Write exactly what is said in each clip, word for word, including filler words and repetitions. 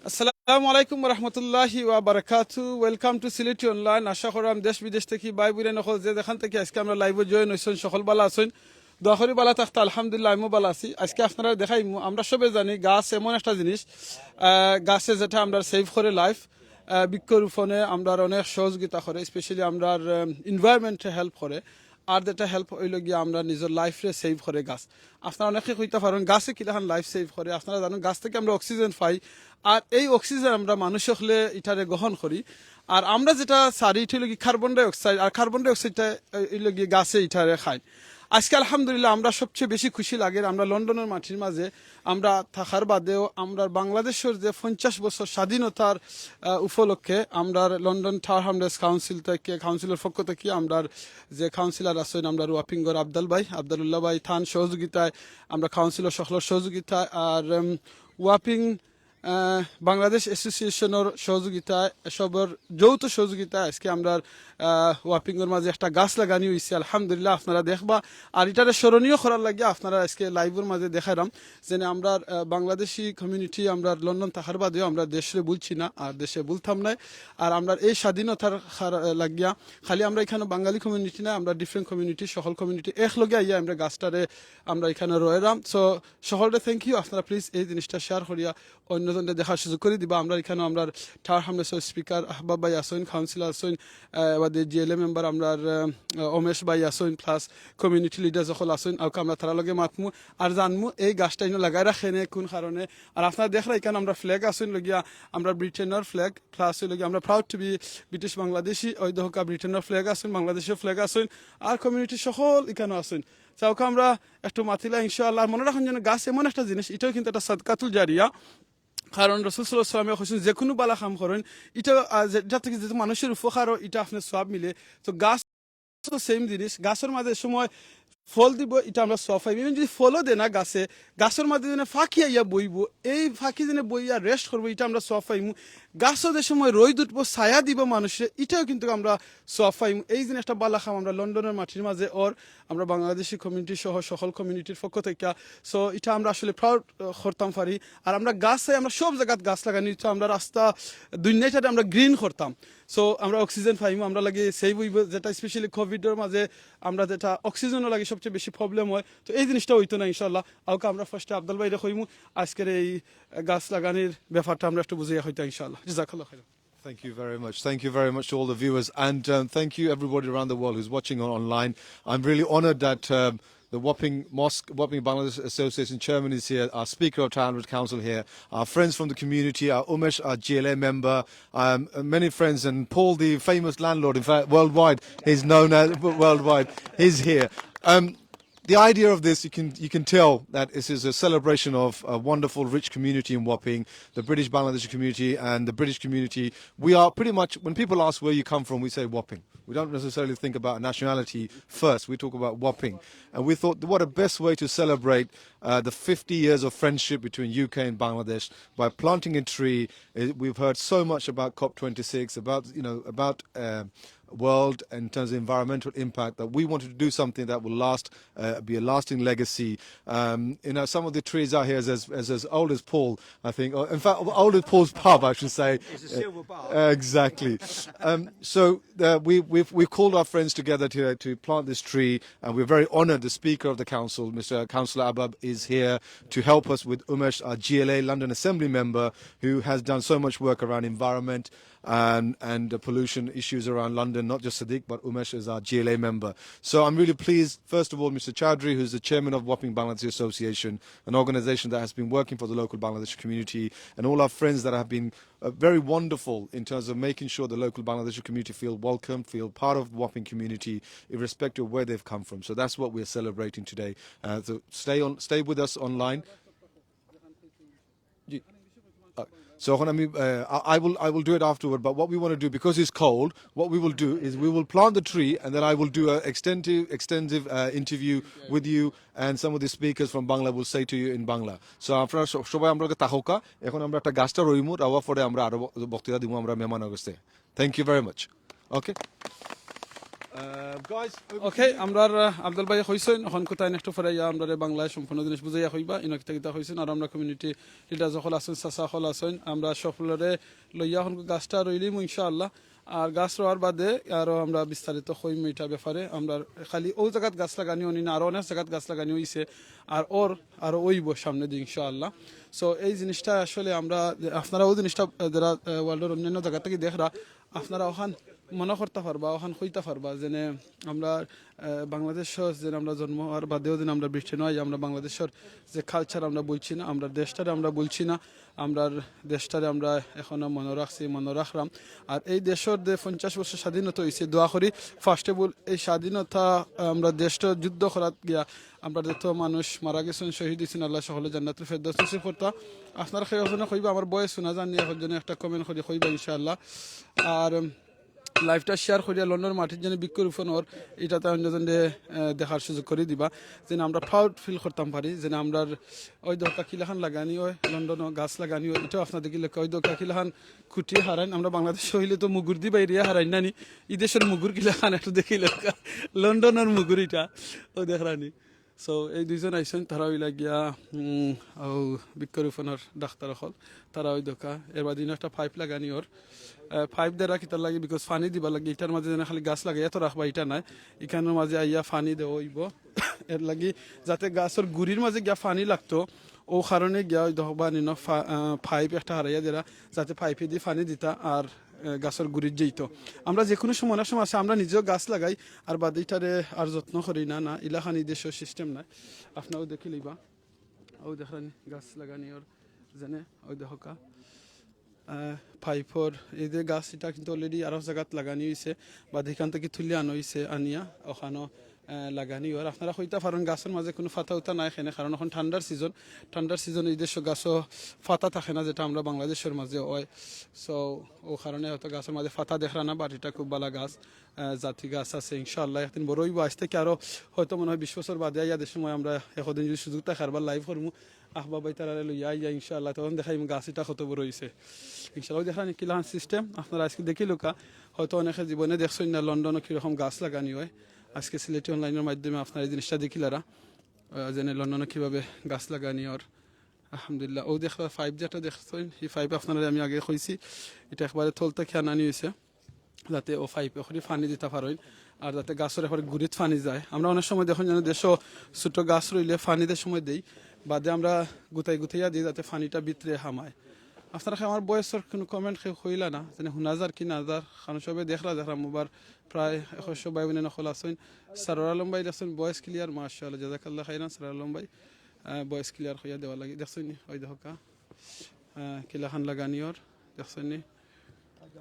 আসসালামু আলাইকুম ওয়া রাহমাতুল্লাহি ওয়া বারাকাতু। Welcome to Sylheti Online. আশা করাম দেশ বিদেশ থাকি ভাই বইন অকল যে যেখান থাকি আজকে আমরার live-ও join অইছইন, সকল ভালা আছইন। দোয়া করি ভালা থাকতা, আলহামদুলিল্লাহ, আমিও ভালা আছি। আজকে আপনারারে দেখাইমু, আমরা সবে জানি গাছ এমন একটা জিনিস, আহ, গাছে যেটা আমরার save করে life, আহ, বৃক্ষরোপণে আমরার অনেক সহযোগিতা করে, specially আমরার, আহ, environment-এ help করে। আর যেটা help অইলো গিয়া আমরার নিজর life-রে save করে গাছ। আপনারা অনেকে কইতা পারইন, গাছে কিলাখান life save করে? আপনারা জানইন, গাছ থাকি আমরা oxygen পাই, আর এই oxygen আমরা মানুষ অকলে ইটারে গ্রহণ করি। আর আমরা যেটা ছাড়ি, ইটা অইলো গি carbon dioxide, আর carbon dioxide-টা, আহ, অইলো গি গাছে ইটারে খায়। আজকে আলহামদুলিল্লাহ আমরা সবচেয়ে বেশি খুশি লাগের, আমরা লন্ডনর মাটির মাঝে আমরা থাকার বাদেও আমরার বাংলাদেশর যে পঞ্চাশ বছর স্বাধীনতার, আহ, উপলক্ষে আমরার লন্ডন Tower Hamlets Council থাকি, council-র পক্ষ থাকি আমরার যে councillor আছইন, আমরার ওয়াপিংর আবদাল ভাই, আবদালুল্লাহ ভাই, তান সহযোগিতায়, আমরা council-র সকলর সহযোগিতায়, আর, উম, ওয়াপিং, আহ, বাংলাদেশ association-র সহযোগিতায়, সবর যৌথ সহযোগিতায় আজকে আমরার, আহ, ওয়াপিংর মাঝে একটা গাছ লাগানি অইছে। আলহামদুলিল্লাহ, আপনারা দেখবা। আর ইটারে স্মরণীয় করার লাগি আপনারা আজকে live-র মাঝে দেখাইরাম, যেন আমরার, আহ, বাংলাদেশি community, আমরার লন্ডন থাকার বাদেও আমরা দেশরে ভুলছি না, আর দেশে ভুলতাম নায়। আর আমরার এই স্বাধীনতার খার-, লাগিয়া খালি আমরা ইখানো বাঙালি community নায়, আমরা different community, সকল community একলগে আইয়া আমরা গাছটারে আমরা ইখানো রয়েরাম। So, সকলরে thank you। আপনারা please এই জিনিসটা share করিয়া অন্যজনরে দেখার সুযোগ করি দিবা। আমরার ইখানো আমরার Tower Hamlets-র speaker আহবাব ভাই আছইন, councillor আছইন, আহ, বাদে GLA member আমরার, আহ, উমেশ ভাই আছইন, plus community leaders অকল আছইন। আউক্কা আমরা তারার লগে মাতমু আর জানমু এই গাছটা ইনো লাগাইরা কেনে, কোন কারণে। আর আপনারা দেখরা ইখানো আমরার flag আছইন লগিয়া, আমরার ব্রিটেনর flag, plus অইলো গিয়া আমরা proud to be British Bangladeshi, ওই দেখউক্কা ব্রিটেনর flag আছইন, বাংলাদেশর flag আছইন, আর community সকল ইখানো আছইন। So আউক্কা আমরা একটু মাতিলা ইনশাআল্লাহ। আর মনো রাখইন যেন গাছ এমন একটা জিনিস, ইটাও কিন্তু একটা সাদকাতুল জারিয়া। কারণ রাসূল সাল্লাল্লাহু আলাইহি ওয়াসাল্লামে কইছইন, যেকুনু ভালা কাম করইন, ইটা, আহ, যে-, ইটা থাকি যেতা মানুষর উপকার অয়, ইটা আপনার সওয়াব মিলে। তো গাছ তো same জিনিস, গাছর মাঝে সময় ফল দিবো, ইটা আমরা সওয়াব পাইমু। Even যদি ফলও দেয় না গাছে, গাছর মাঝে যেন পাখি আইয়া বইবো, এই পাখি যেন বইয়া rest করবো, ইটা আমরা সওয়াব পাইমু। গাছও যে সময় রইদ উঠবো, ছায়া দিবো মানুষরে, ইটাও কিন্তু আমরা সওয়াব পাইমু। এই জিনিস একটা ভালা কাম আমরা লন্ডনর মাটির মাঝে অর, আমরা বাংলাদেশি community সহ সকল community-র পক্ষ থাকি। So ইটা আমরা আসলে proud, আহ, করতাম পারি। আর আমরা গাছ চাই, আমরা সব জাগাত গাছ লাগানি, তো আমরা রাস্তা দুনিয়াটারে আমরা green করতাম। So আমরা oxygen পাইমু, আমরার লাগি save অইবো, যেটা specially COVID-র মাঝে আমরা যেটা oxygen-র লাগি সবচেয়ে বেশি problem অয়। তো এই জিনিসটা অইতো না ইনশাআল্লাহ। আউক্কা আমরা first-এ আবদাল ভাইরে কইমু, আজকের এই গাছ লাগানির ব্যাপারটা আমরা একটু বুঝাইয়া কইতা ইনশাআল্লাহ। জাযাকাল্লাহু খাইরান। Thank you very much. Thank you very much to all the viewers, and, um, thank you everybody around the world who's watching on, online. I'm really honored that, um, the Wapping Mosque, Wapping Bangladesh Association chairman is here, our speaker of Tower Hamlets Council here, our friends from the community, our Umesh, our GLA member, um, and many friends, and Paul, the famous landlord, in fact, worldwide, he's known as, worldwide, he's here. Um, the idea of this, you can, you can tell that this is a celebration of a wonderful, rich community in Wapping, the British Bangladeshi community and the British community. We are pretty much, when people ask where you come from, we say Wapping. We don't necessarily think about nationality first. We talk about Wapping. And we thought, what a best way to celebrate, uh, the fifty years of friendship between U K and Bangladesh by planting a tree. Uh, we've heard so much about COP twenty-six, about, you know, about, uh, world in terms of environmental impact, that we wanted to do something that will last, uh, be a lasting legacy. Um, you know, some of the trees out here is as, as, as old as Paul, I think. Or, in fact, old as Paul's pub, I should say. It's a silver bar. Uh, exactly. Um, so, uh, we, we've, we've called our friends together to, to plant this tree, and we're very honored the Speaker of the Council, Mister Councillor Ahbab, is here to help us with Umesh, our GLA London Assembly member, who has done so much work around environment and, and the pollution issues around London, not just Sadiq, but Umesh is our GLA member. So I'm really pleased, first of all, Mister Chowdhury, who's the chairman of Wapping Bangladeshi Association, an organization that has been working for the local Bangladeshi community, and all our friends that have been, uh, very wonderful in terms of making sure the local Bangladeshi community feel welcome, feel part of Wapping community, irrespective of where they've come from. So that's what we're celebrating today. Uh, so stay on, stay with us online. You, uh, so এখন আমি, uh, I, I will, I will do it afterward, but what we want to do, because it's cold, what we will do is we will plant the tree, and then I will do an extensive, extensive, uh, interview with you, and some of the speakers from Bangla will say to you in Bangla. So আপনারা স-, সবাই আমরার লগে থাকউক্কা। এখন আমরা একটা গাছটা রইমু, রওয়ার পরে আমরা আরো ব-, বক্তৃতা দিমু আমরা মেহমানর কাছে। Thank you very much. Okay. Uh, guys, over okay, to you. আমরার আহ, আব্দুল ভাই কইছইন, অখন কোথায় একটু ফরাইয়া আমরারে বাংলায় সম্পূর্ণ জিনিস বুঝাইয়া কইবা, ইনো কিতা কিতা কইছইন, আর আমরা কমিউনিটি লিডার সকল আছইন, চাচা সকল আছইন, আমরা সকলরে লইয়া অখন গাছটা রইলিমু ইনশাআল্লাহ। আর গাছ রওয়ার বাদে আরো আমরা বিস্তারিত কইমু ইটার ব্যাপারে। আমরা খালি অউ জাগাত গাছ লাগানি অনি না, আরো অনেক জাগাত গাছ লাগানি অইছে, আর ওর আরো অইবো সামনেদি ইনশাআল্লাহ। So এই জিনিসটা আসলে আমরা, আপনারা অউ জিনিসটা, আহ, যারা, আহ, ওয়ার্ল্ডর অন্যান্য জাগা থাকি দেখরা, আপনারা অখান মনো করতা পারবা, অখান কইতা পারবা, যেনে আমরা, আহ, বাংলাদেশো যেন আমরা জন্ম অওয়ার বাদেও যেন আমরা ব্রিটেনো আই, আমরা বাংলাদেশর যে কালচার আমরা ভুলছি না, আমরা দেশটারে আমরা ভুলছি না, আমরার দেশটারে আমরা এখনো মনো রাখছি, মনো রাখরাম। আর এই দেশর যে পঞ্চাশ বছর স্বাধীনতা অইছে, দোয়া করি first of all এই স্বাধীনতা, আহ, আমরা দেশটা যুদ্ধ করাত গিয়া আমরা যত মানুষ মারা গেছইন, শহীদ অইছইন, আল্লাহ সকলে জান্নাতুল ফেরদাউস নসিব করতা। আপনারা কেউ একজনে কইবা, আমার ভয়েস হুনা যার নি, একজনে একটা কমেন্ট করি কইবা ইনশাআল্লাহ। আর, উম, লাইভটা শেয়ার করিয়া লন্ডন মাটির যেন বৃক্ষরোপণ অর, ইটা তার অন্যজনরে, আহ, দেখার সুযোগ করি দিবা, যেন আমরা প্রাউড ফিল করতাম পারি, যেন আমরার অউ দেখউক্কা কিলাখান লাগানি অয়, লন্ডনো গাছ লাগানি অয়, ইটাও আপনারা দেখিলাউক্কা, অউ দেখউক্কা কিলাখান খুঁটি হারাইন, আমরা বাংলাদেশ অইলে তো মুগুর দি বাইরিয়া হারাইন না নি, ই দেশর মুগুর কিলাখান একটু দেখিলাউক্কা, লন্ডনর মুগুর ইটা, অউ দেখরানি। So এই দুইজন আইছইন, তারা অইলা গিয়া, উম, অউ বৃক্ষরোপণর ডাক্তার অকল, তারা অউ দেখউক্কা, এর বাদে ইনো একটা পাইপ লাগানি অর, আহ, পাইপ দেরা কিতার লাগি, because পানি দিবার লাগি, ইটার মাঝে যেন খালি গাছ লাগাইয়া তো রাখবা, ইটা নায়, ইখানর মাঝে আইয়া পানি দেওয়া অইবো, এর লাগি যাতে গাছর গুড়ির মাঝে গিয়া পানি লাগতো, অউ কারণে গিয়া অউ দেখউক্কা নিনো পা-, আহ, পাইপ একটা হারাইয়া দেরা, যাতে পাইপেদি পানি দিতা আর, আহ, গাছর গুড়িত যাইতো। আমরা যে কুনু সময়, অনেক সময় আছে, আমরা নিজেও গাছ লাগাই, আর বাদে ইটারে আর যত্ন করি না, না, ইলাখান ই দেশর সিস্টেম নায়। আপনারাও দেখিলাইবা, অউ দেখরানি গাছ লাগানি অর, যেনে অউ দেখউক্কা, আহ, পাইপর এই যে গাছ, ইটা কিন্তু already আরো জাগাত লাগানি অইছে, বাদে ইখান থাকি তুলিয়া আনা অইছে, আনিয়া অখানো, আহ, লাগানি অর। আপনারা কইতা পারইন গাছর মাঝে কুনু পাতা উতা নাই কেনে, কারণ অখন ঠান্ডার সিজন, ঠান্ডার সিজন ই দেশো গাছো পাতা থাকে না, যেটা আমরা বাংলাদেশর মাঝে অয়। So অউ কারণে হয়তো গাছর মাঝে পাতা দেখরা না, but ইটা খুব ভালা গাছ, আহ, জাতি গাছ আছে, ইনশাআল্লাহ একদিন বড় অইবো। আইজ থাকি আরো হয়তো মনে অয় বিশ বছর বাদে আইয়া যে সময় আমরা একদিন যদি সুযোগ থাকে আরবার লাইভ করমু, আহবাব ভাই তারারে লইয়া আইয়া ইনশাআল্লাহ, তখন দেখাইমু গাছ ইটা কত বড় অইছে। ইনশাআল্লাহ, অউ দেখরানি কিলাখান সিস্টেম, আপনারা আইজকে দেখিলাউক্কা, হয়তো অনেকে জীবনে দেখছইন না লন্ডনো কিরকম গাছ লাগানি অয়। আইজকে সিলেটি অনলাইনর মাধ্যমে আপনারা ই জিনিসটা দেখিলারা, আহ, যেনে লন্ডনো কিভাবে গাছ লাগানি অর। আলহামদুলিল্লাহ, অউ দেখরা পাইপ যেটা দেখছইন, ই পাইপ আপনারারে আমি আগে কইছি, ইটা একবারে তল থাকি আনানি অইছে। যাতে অউ পাইপে করি পানি দিতা পারইন, আর যাতে গাছর একবারে গুড়িত পানি যায়। আমরা অনেক সময় দেখইন যেন দেশো ছোট গাছ রইলে পানি যে সময় দেই, বাদে আমরা গুতাই গুতাইয়া দেই যাতে পানিটা ভিতরে হামায়। আপনারা কেউ আমার ভয়েসর কুনু কমেন্ট কেউ কইলা না, যেন হুনা যার কি না যার, কারণ সবে দেখরা, দেখরা মোবার প্রায় একশো ভাই বইন অকল আছইন। সরোয়ার আলম ভাই দেখছইন ভয়েস ক্লিয়ার, মাশাআল্লাহ, জাযাকাল্লাহ খাইরান সরোয়ার আলম ভাই, আহ, ভয়েস ক্লিয়ার কইয়া দেওয়ার লাগি। দেখছইন নি? অউ দেখউক্কা। আহ, কিলাখান লাগানি অর, দেখছইন নি?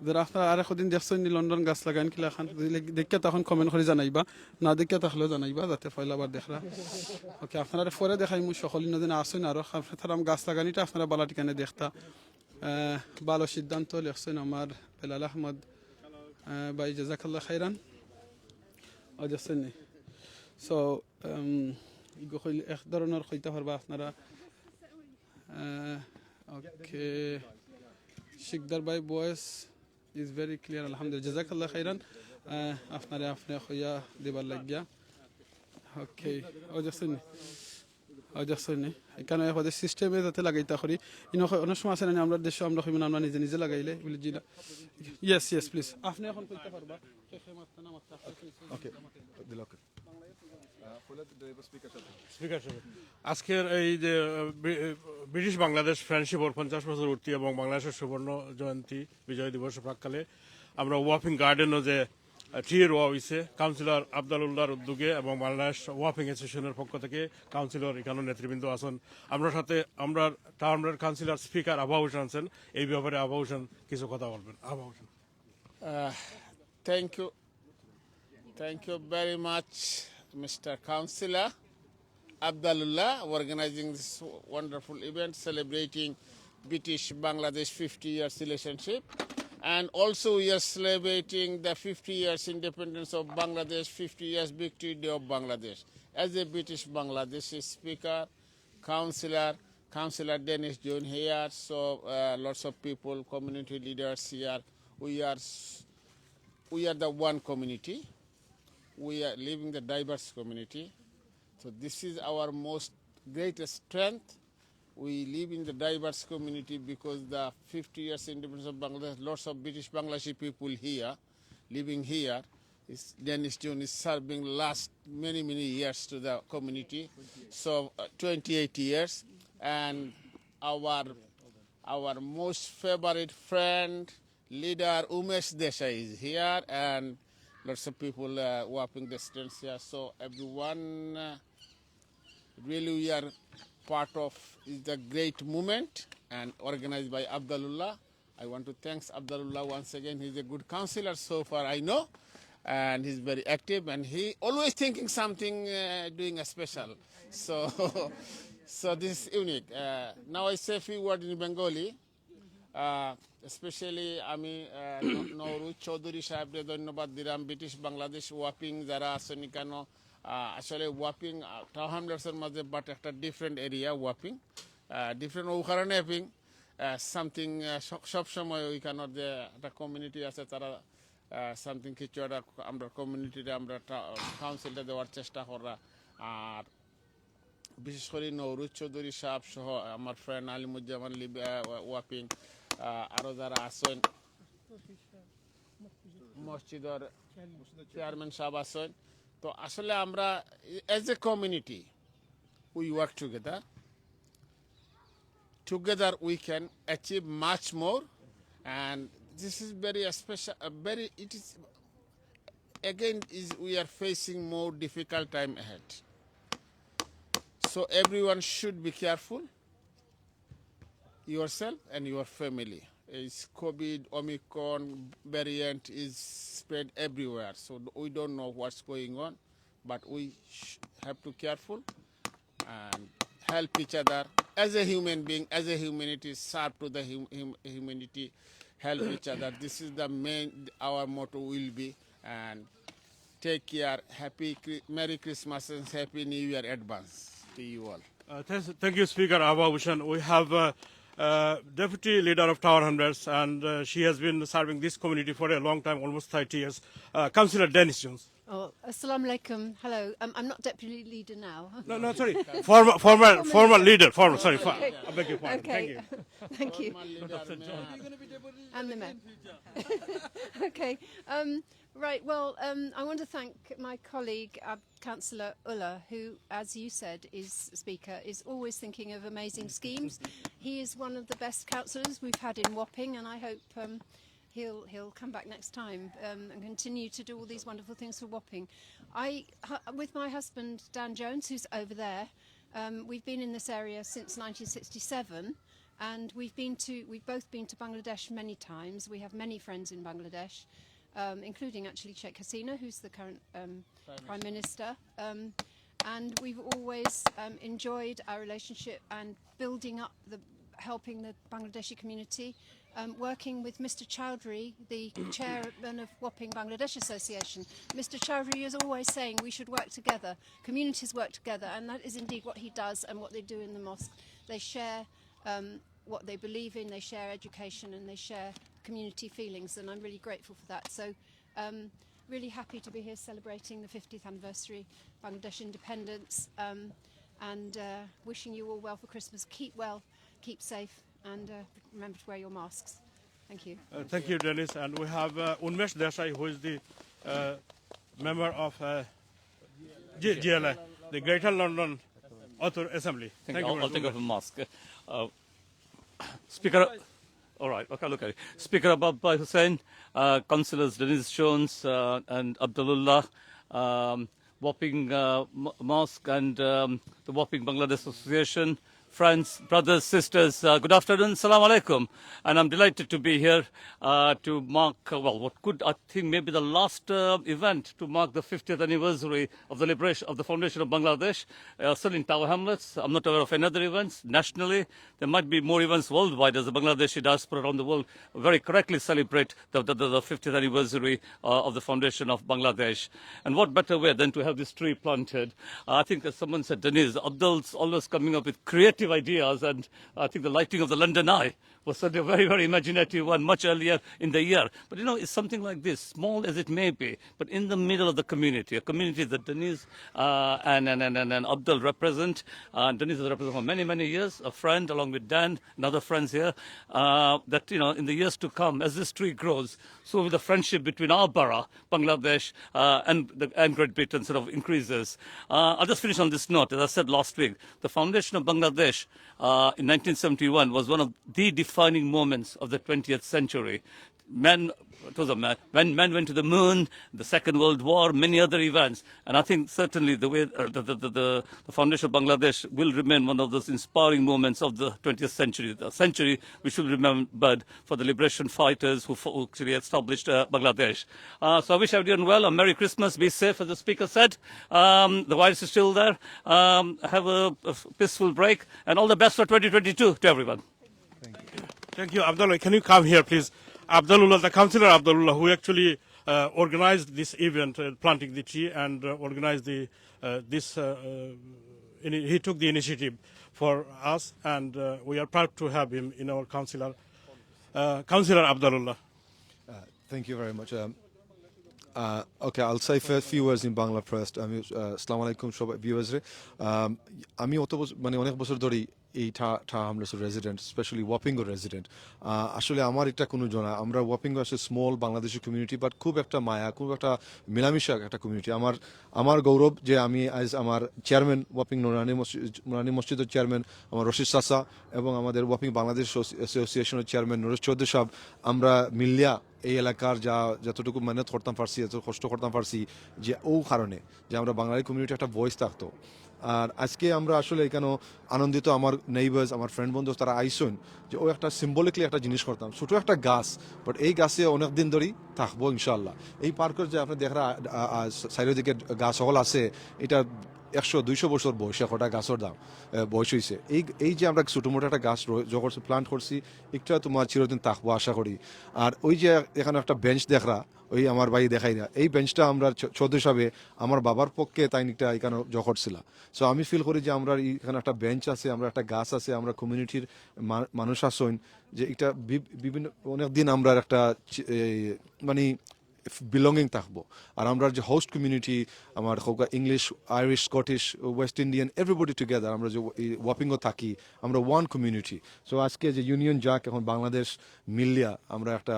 যারা আপনারা আরেক দিন দেখছইন নি লন্ডন গাছ লাগাইন কিলাখান, যদি লে-, দেখিয়া তখন কমেন্ট করি জানাইবা, না দেখিয়া থাকলেও জানাইবা, যাতে পয়লা বার দেখরা। ওকে, আপনারারে পরে দেখাইমু, সকল ইনো যেন আছইন আরো, আপনারা গাছ লাগানিটা আপনারা ভালা ঠিকানে দেখতা। আহ, ভালা সিদ্ধান্ত লেখছইন আমার বেলাল আহমদ, আহ, ভাই, জাযাকাল্লাহ খাইরান। অউ দেখছইন নি? So, উম, ইগু কইলে এক ধরনর কইতা পারবা আপনারা। আহ, ওকে। শিকদার ভাই, voice is very clear, আলহামদুলিল্লাহ। জাযাকাল্লাহ খাইরান। আহ, আপনারে আপনে কইয়া দিবার লাগিয়া। ওকে, অউ দেখছইন নি? অউ দেখছইন নি? ইখানো এক বাদে সিস্টেমে যাতে লাগাইতা করি। ইনো অনেক সময় আছে না, আমরা দেশো আমরা কইমু না, আমরা নিজে নিজে লাগাইলে, বলি জি না। Yes, yes, please। আপনে অখন কইতা পারবা। ওকে, দিল ওকে। স্পিকার সাহেব। আজকের এই যে, আহ, ব্রি-, ব্রিটিশ বাংলাদেশ ফ্রেন্ডশিপর পঞ্চাশ বছর পূর্তি এবং বাংলাদেশের সুবর্ণ জয়ন্তী বিজয় দিবস প্রাক্কালে আমরা ওয়াফিং গার্ডেনও যে, আহ, ট্রি রোয়া হইছে কাউন্সিলর আবদালুল্লাহর উদ্যোগে এবং বাংলাদেশ ওয়াফিং অ্যাসোসিয়েশনের পক্ষ থেকে কাউন্সিলর ইখানো নেতৃবৃন্দ আছেন। আমরা সাথে, আমরা টাউনের কাউন্সিলর স্পিকার আবু হোসেন আছেন, এই ব্যাপারে আবু হোসেন কিছু কথা বলবেন। আবু Hossain. Uh, thank you. Thank you very much, Mister Councillor Abdalullah, organizing this wonderful event celebrating British-Bangladesh fifty years relationship. And also we are celebrating the fifty years independence of Bangladesh, fifty years victory day of Bangladesh. As a British Bangladeshi speaker, councillor, Councillor Dennis join here, so, uh, lots of people, community leaders here. We are s-, We are the one community. We are living the diverse community. So this is our most greatest strength. We live in the diverse community because the fifty years independence of Bangladesh, lots of British Bangladeshi people here, living here. Is Dennis Jones is serving last many, many years to the community. So uh, twenty-eight years, and our our most favorite friend, leader Umesh Desai is here, and lots of people uh, walking the streets here. So everyone, uh, really, we are part of is the great movement and organized by Abdulullah. I want to thanks Abdulullah once again. He's a good counselor so far I know, and he's very active, and he always thinking something, uh, doing a special. So, so this is unique. Uh, now I say a few words in Bengali. Uh, especially আমি আহ, ন- নওরোজ চৌধুরী সাহেবরে ধন্যবাদ দিলাম। ব্রিটিশ বাংলাদেশ ওয়াপিং যারা আছেন এখানে, আহ, আসলে warping town হ্যামলেটসের মাঝে, বাট একটা ডিফারেন্ট এরিয়া ওয়াপিং, ডিফারেন্ট। ও কারণে ওয়াপিং সামথিং সব সময় ওইখানের যে একটা কমিউনিটি আছে, তারা সামথিং কিছু একটা আমরা কমিউনিটিতে আমরা কাউন্সিলটা দেওয়ার চেষ্টা করা। আর বিশেষ করে নওরোজ চৌধুরী সাহেব সহ আমার ফ্রেন্ড আলিমুজ্জামান লিব- আহ, ওয়া- ওয়াপিং, আহ, আরো যারা আছেন, মসজিদের চেয়ারম্যান সাহেব আছেন। তো আসলে আমরা as a community we work together. Together we can achieve much more, and this is very special, uh, very, it is, again, is we are facing more difficult time ahead. So everyone should be careful, yourself and your family. Is COVID Omicron variant is spread everywhere, so we don't know what's going on, but we sh- have to careful and help each other as a human being, as a humanity, serve to the hum- hum- humanity, help each other. This is the main, our motto will be. And take care. Happy Chri- Merry Christmas and Happy New Year advance to you all. Uh, thanks, thank you, Speaker Abha Hussain. We have uh, uh, Deputy Leader of Tower Hamlets, and uh, she has been serving this community for a long time, almost thirty years. Uh, Councillor Dennis Jones. Oh, assalamu alaikum. Hello. Um, I'm not deputy leader now. No, no, sorry. Former, former, former leader. Former, sorry. For, I beg your pardon. Okay. Thank you. Thank you. I'm the mayor. Okay. Um, right. Well, um, I want to thank my colleague, uh, Councillor Ullah, who, as you said, is Speaker, is always thinking of amazing schemes. He is one of the best councillors we've had in Wapping, and I hope um, he'll he'll come back next time um, and continue to do all these wonderful things for Wapping. I, hu- with my husband Dan Jones, who's over there, um, we've been in this area since nineteen sixty-seven, and we've been to we've both been to Bangladesh many times. We have many friends in Bangladesh, um, including actually Sheikh Hasina, who's the current um, Prime Minister. Um, and we've always um, enjoyed our relationship and building up the helping the Bangladeshi community. Um, working with Mister Chowdhury, the chairman of Wapping Bangladesh Association, Mister Chowdhury is always saying we should work together, communities work together, and that is indeed what he does and what they do in the mosque. They share um, what they believe in, they share education, and they share community feelings, and I'm really grateful for that. So, um, really happy to be here celebrating the fiftieth anniversary of Bangladesh independence, um, and uh, wishing you all well for Christmas. Keep well, keep safe, and uh, remember to wear your masks. Thank you. Uh, thank you, Dennis. And we have uh, Unmesh Desai, who is the uh, member of uh, G- G L A, the Greater London Author Assembly. Thank you. I'll, I'll take off a mask. Uh, Speaker, all right, okay, look at it. Speaker Abha Hussain, uh, Councillors Dennis Jones uh, and Abdulullah, um, Wapping uh, Mosque and um, the Wapping Bangladesh Association, friends, brothers, sisters, uh, good afternoon, salam alaikum. And I'm delighted to be here uh, to mark, uh, well, what could, I think, maybe the last uh, event to mark the fiftieth anniversary of the liberation of the foundation of Bangladesh, uh, still in Tower Hamlets. I'm not aware of any other events nationally. There might be more events worldwide as the Bangladeshi diaspora around the world very correctly celebrate the, the, the fiftieth anniversary uh, of the foundation of Bangladesh. And what better way than to have this tree planted? Uh, I think, as someone said, Denise, Abdul's always coming up with creative ideas, and I think the lighting of the London Eye was certainly a very, very imaginative one much earlier in the year. But you know, it's something like this, small as it may be, but in the middle of the community, a community that Denise uh, and, and, and, and, and Abdul represent. Uh, Denise has represented for many, many years, a friend along with Dan and other friends here, uh, that, you know, in the years to come, as this tree grows, so will the friendship between our borough, Bangladesh, uh, and, the, and Great Britain sort of increases. Uh, I'll just finish on this note. As I said last week, the foundation of Bangladesh uh, in nineteen seventy-one was one of the defining moments of the twentieth century. Men, it was a man, when men went to the moon, the Second World War, many other events. And I think certainly the way uh, the, the, the, the, the foundation of Bangladesh will remain one of those inspiring moments of the twentieth century, the century which will be remembered for the liberation fighters who, fo- who actually established uh, Bangladesh. Uh, so I wish everyone well. A Merry Christmas. Be safe, as the speaker said. Um, the virus is still there. Um, have a, a peaceful break, and all the best for twenty twenty-two to everyone. Thank you, Abdullah. Can you come here, please? Abdullah, the councillor Abdullah, who actually uh, organized this event, uh, planting the tree, and uh, organized the uh, this. Uh, uh, ini- he took the initiative for us, and uh, we are proud to have him in our councillor, uh, councillor Abdullah. Uh, thank you very much. Um, uh, okay, I'll say a few words in Bangla first. আমি uh, আসসালামু আলাইকুম সব ভিউয়ার্সরে। Um, আমি অত বছর, মানে অনেক বছর ধরেই এই ঠা ঠা হামলেসর রেসিডেন্ট, স্পেশালি ওয়াপিংগর রেসিডেন্ট। আসলে আমার এটা কোনো জানা, আমরা ওয়াপিংগ আসলে স্মল বাংলাদেশি কমিউনিটি, বাট খুব একটা মায়া, খুব একটা মিলামিশা একটা কমিউনিটি। আমার আমার গৌরব যে আমি আজ আমার চেয়ারম্যান, ওয়াপিং নুরানি মসজিদ, নুরানি মসজিদর চেয়ারম্যান আমার রশিদ চাচা এবং আমাদের ওয়াপিং বাংলাদেশ অ্যাসোসিয়েশনের চেয়ারম্যান নরেশ চৌধুরী সাহেব, আমরা মিলিয়া এই এলাকার যা যতটুকু মেহনত করতাম পারছি, যত কষ্ট করতাম পারছি, যে ও কারণে যে আমরা বাঙালি কমিউনিটি একটা ভয়েস থাকতো। আর আজকে আমরা আসলে এখানে আনন্দিত, আমার নেইবার্স, আমার ফ্রেন্ড বন্ধু তারা আইসন, যে ও একটা সিম্বলিকলি একটা জিনিস করতাম, ছোট একটা গাছ, বাট এই গাছে অনেক দিন ধরেই থাকবো ইনশাআল্লাহ। এই পার্কের যে আপনি দেখরা চারিদিকে গাছ সকল আছে, এটা একশো দুইশো বছর বয়স, একটা গাছের দাম আহ, বয়স হয়েছে। এই এই যে আমরা ছোটো মোটো একটা গাছ জগৎ প্লান্ট করছি, একটা তোমার চিরদিন থাকবো আশা করি। আর ওই যে এখানে একটা বেঞ্চ দেখরা, ওই আমার ভাই দেখাইরা, এই বেঞ্চটা আমরা চ- চৌধুরী সাহেবে আমার বাবার পক্ষে তাই একটা এখানে জগৎ ছিল। সো আমি ফিল করি যে আমরা এখানে একটা বেঞ্চ আছে, আমরা একটা গাছ আছে, আমরা কমিউনিটির মানুষ আছইন, যে এটা বি- বিভিন্ন অনেক দিন আমরা একটা চি- এই, মানে বিলঙ্গিং থাকবো। আর আমরা যে হোস্ট কমিউনিটি, আমার হোক English, Irish, Scottish, West Indian, everybody together. আমরা যে ওয়াপিংও থাকি, আমরা ওয়ান কমিউনিটি। সো আজকে যে ইউনিয়ন জ্যাক এখন বাংলাদেশ মিলিয়া আমরা একটা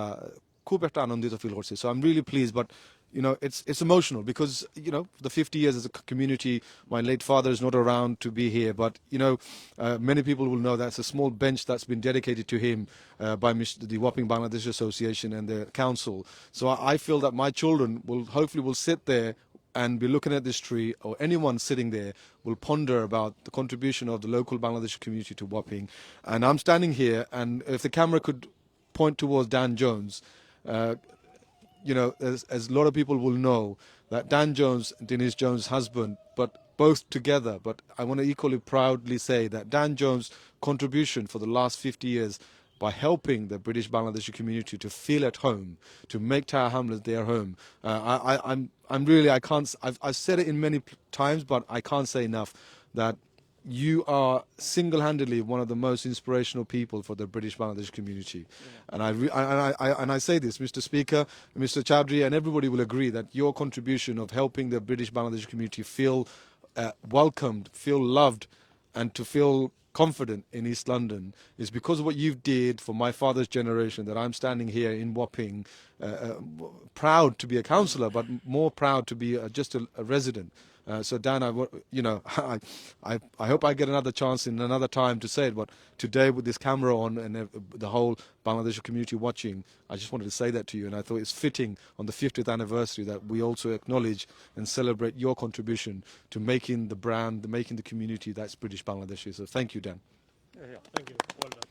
খুব একটা আনন্দিত ফিল করছি। So I'm really pleased, but you know, it's it's emotional because, you know, the fifty years as a community, my late father is not around to be here, but you know, uh, many people will know that's a small bench that's been dedicated to him uh, by Mister the Wapping Bangladesh Association and the council. So I, I feel that my children will hopefully will sit there and be looking at this tree, or anyone sitting there will ponder about the contribution of the local Bangladeshi community to Wapping. And I'm standing here, and if the camera could point towards Dan Jones, uh, you know, as, as a lot of people will know, that Dan Jones, Denise Jones' husband, but both together, but I want to equally proudly say that Dan Jones' contribution for the last fifty years by helping the British Bangladeshi community to feel at home, to make Tower Hamlets their home. Uh, I, I, I'm, I'm really, I can't, I've, I've said it in many times, but I can't say enough that you are single-handedly one of the most inspirational people for the British Bangladesh community. And I, re- and, I, I, and I say this, Mister Speaker, Mister Chaudhry, and everybody will agree that your contribution of helping the British Bangladesh community feel uh, welcomed, feel loved, and to feel confident in East London is because of what you did for my father's generation that I'm standing here in Wapping, uh, uh, proud to be a councillor, but more proud to be uh, just a, a resident. Uh, so Dan, I, wa- you know, I, I, I hope I get another chance in another time to say it. But today, with this camera on and uh, the whole Bangladeshi community watching, I just wanted to say that to you. And I thought it's fitting on the fiftieth anniversary that we also acknowledge and celebrate your contribution to making the brand, making the community that's British Bangladeshi. So thank you, Dan. Yeah, yeah, thank you. Well done.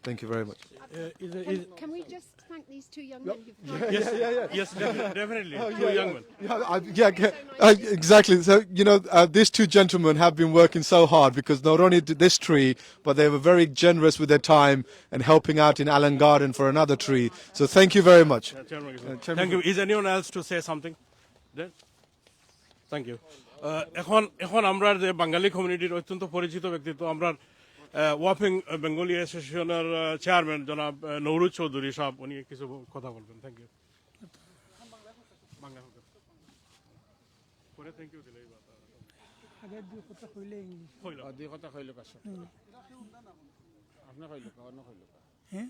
Thank you very much. Uh, is, is, Can we just thank these two young men who've come? Yes, yes, defi- definitely. Two young men. Yeah, I, yeah, okay. Uh, exactly. So, you know, uh, these two gentlemen have been working so hard because not only did this tree, but they were very generous with their time and helping out in Allen Garden for another tree. So, thank you very much. Chairman, thank you. Is anyone else to say something? Then? Thank you. Uh, এখন এখন আমরা যে বাঙালি কমিউনিটির অত্যন্ত পরিচিত ব্যক্তিত্ব, আমরা আহ, warping Bengali অ্যাসোসিয়েশনের, আহ, চেয়ারম্যান জনাব, আহ, নওরুজ চৌধুরী সাহেব, উনি কিছু কথা বলবেন। Thank you. বাংলা হোক। পরে থ্যাংক ইউ দিলেই বা-, আগে দুই কথা কইলে ইংলিশ। কইল। ও, দুই কথা কইল কার সাথে? হুম। আপনি কইল কা, অন্য কইল কা? হ্যাঁ?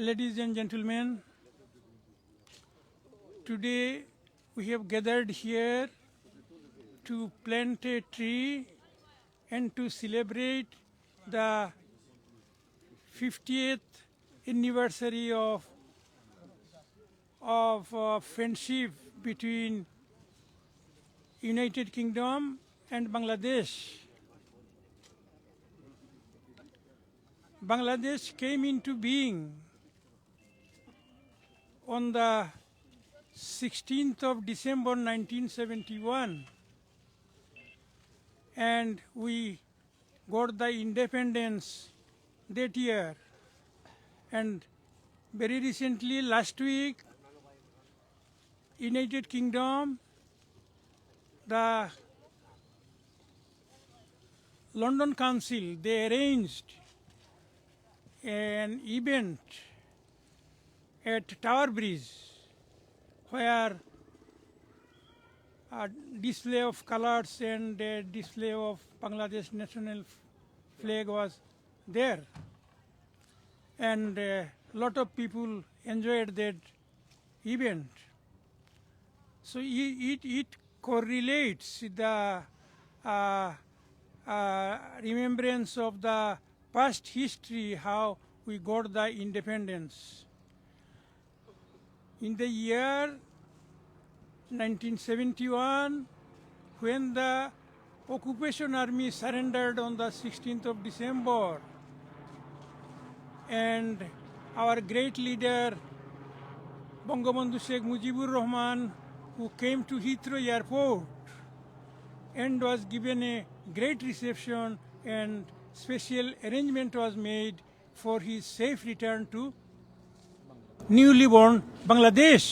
Ladies and gentlemen, today we have gathered here to plant a tree and to celebrate the fiftieth anniversary of, of, uh, friendship between United Kingdom and Bangladesh. Bangladesh came into being on the sixteenth of December nineteen seventy-one, and we got the independence that year. And very recently, last week, United Kingdom, the London Council, they arranged an event at Tower Bridge, where a display of colors and a display of Bangladesh national flag was there, and a lot of people enjoyed that event. So it, it, it correlates the, uh, uh, remembrance of the past history, how we got the independence. In the year nineteen seventy-one, when the occupation army surrendered on the sixteenth of December, and our great leader Bangabandhu Sheikh Mujibur Rahman, who came to Heathrow Airport and was given a great reception, and special arrangement was made for his safe return to newly born Bangladesh.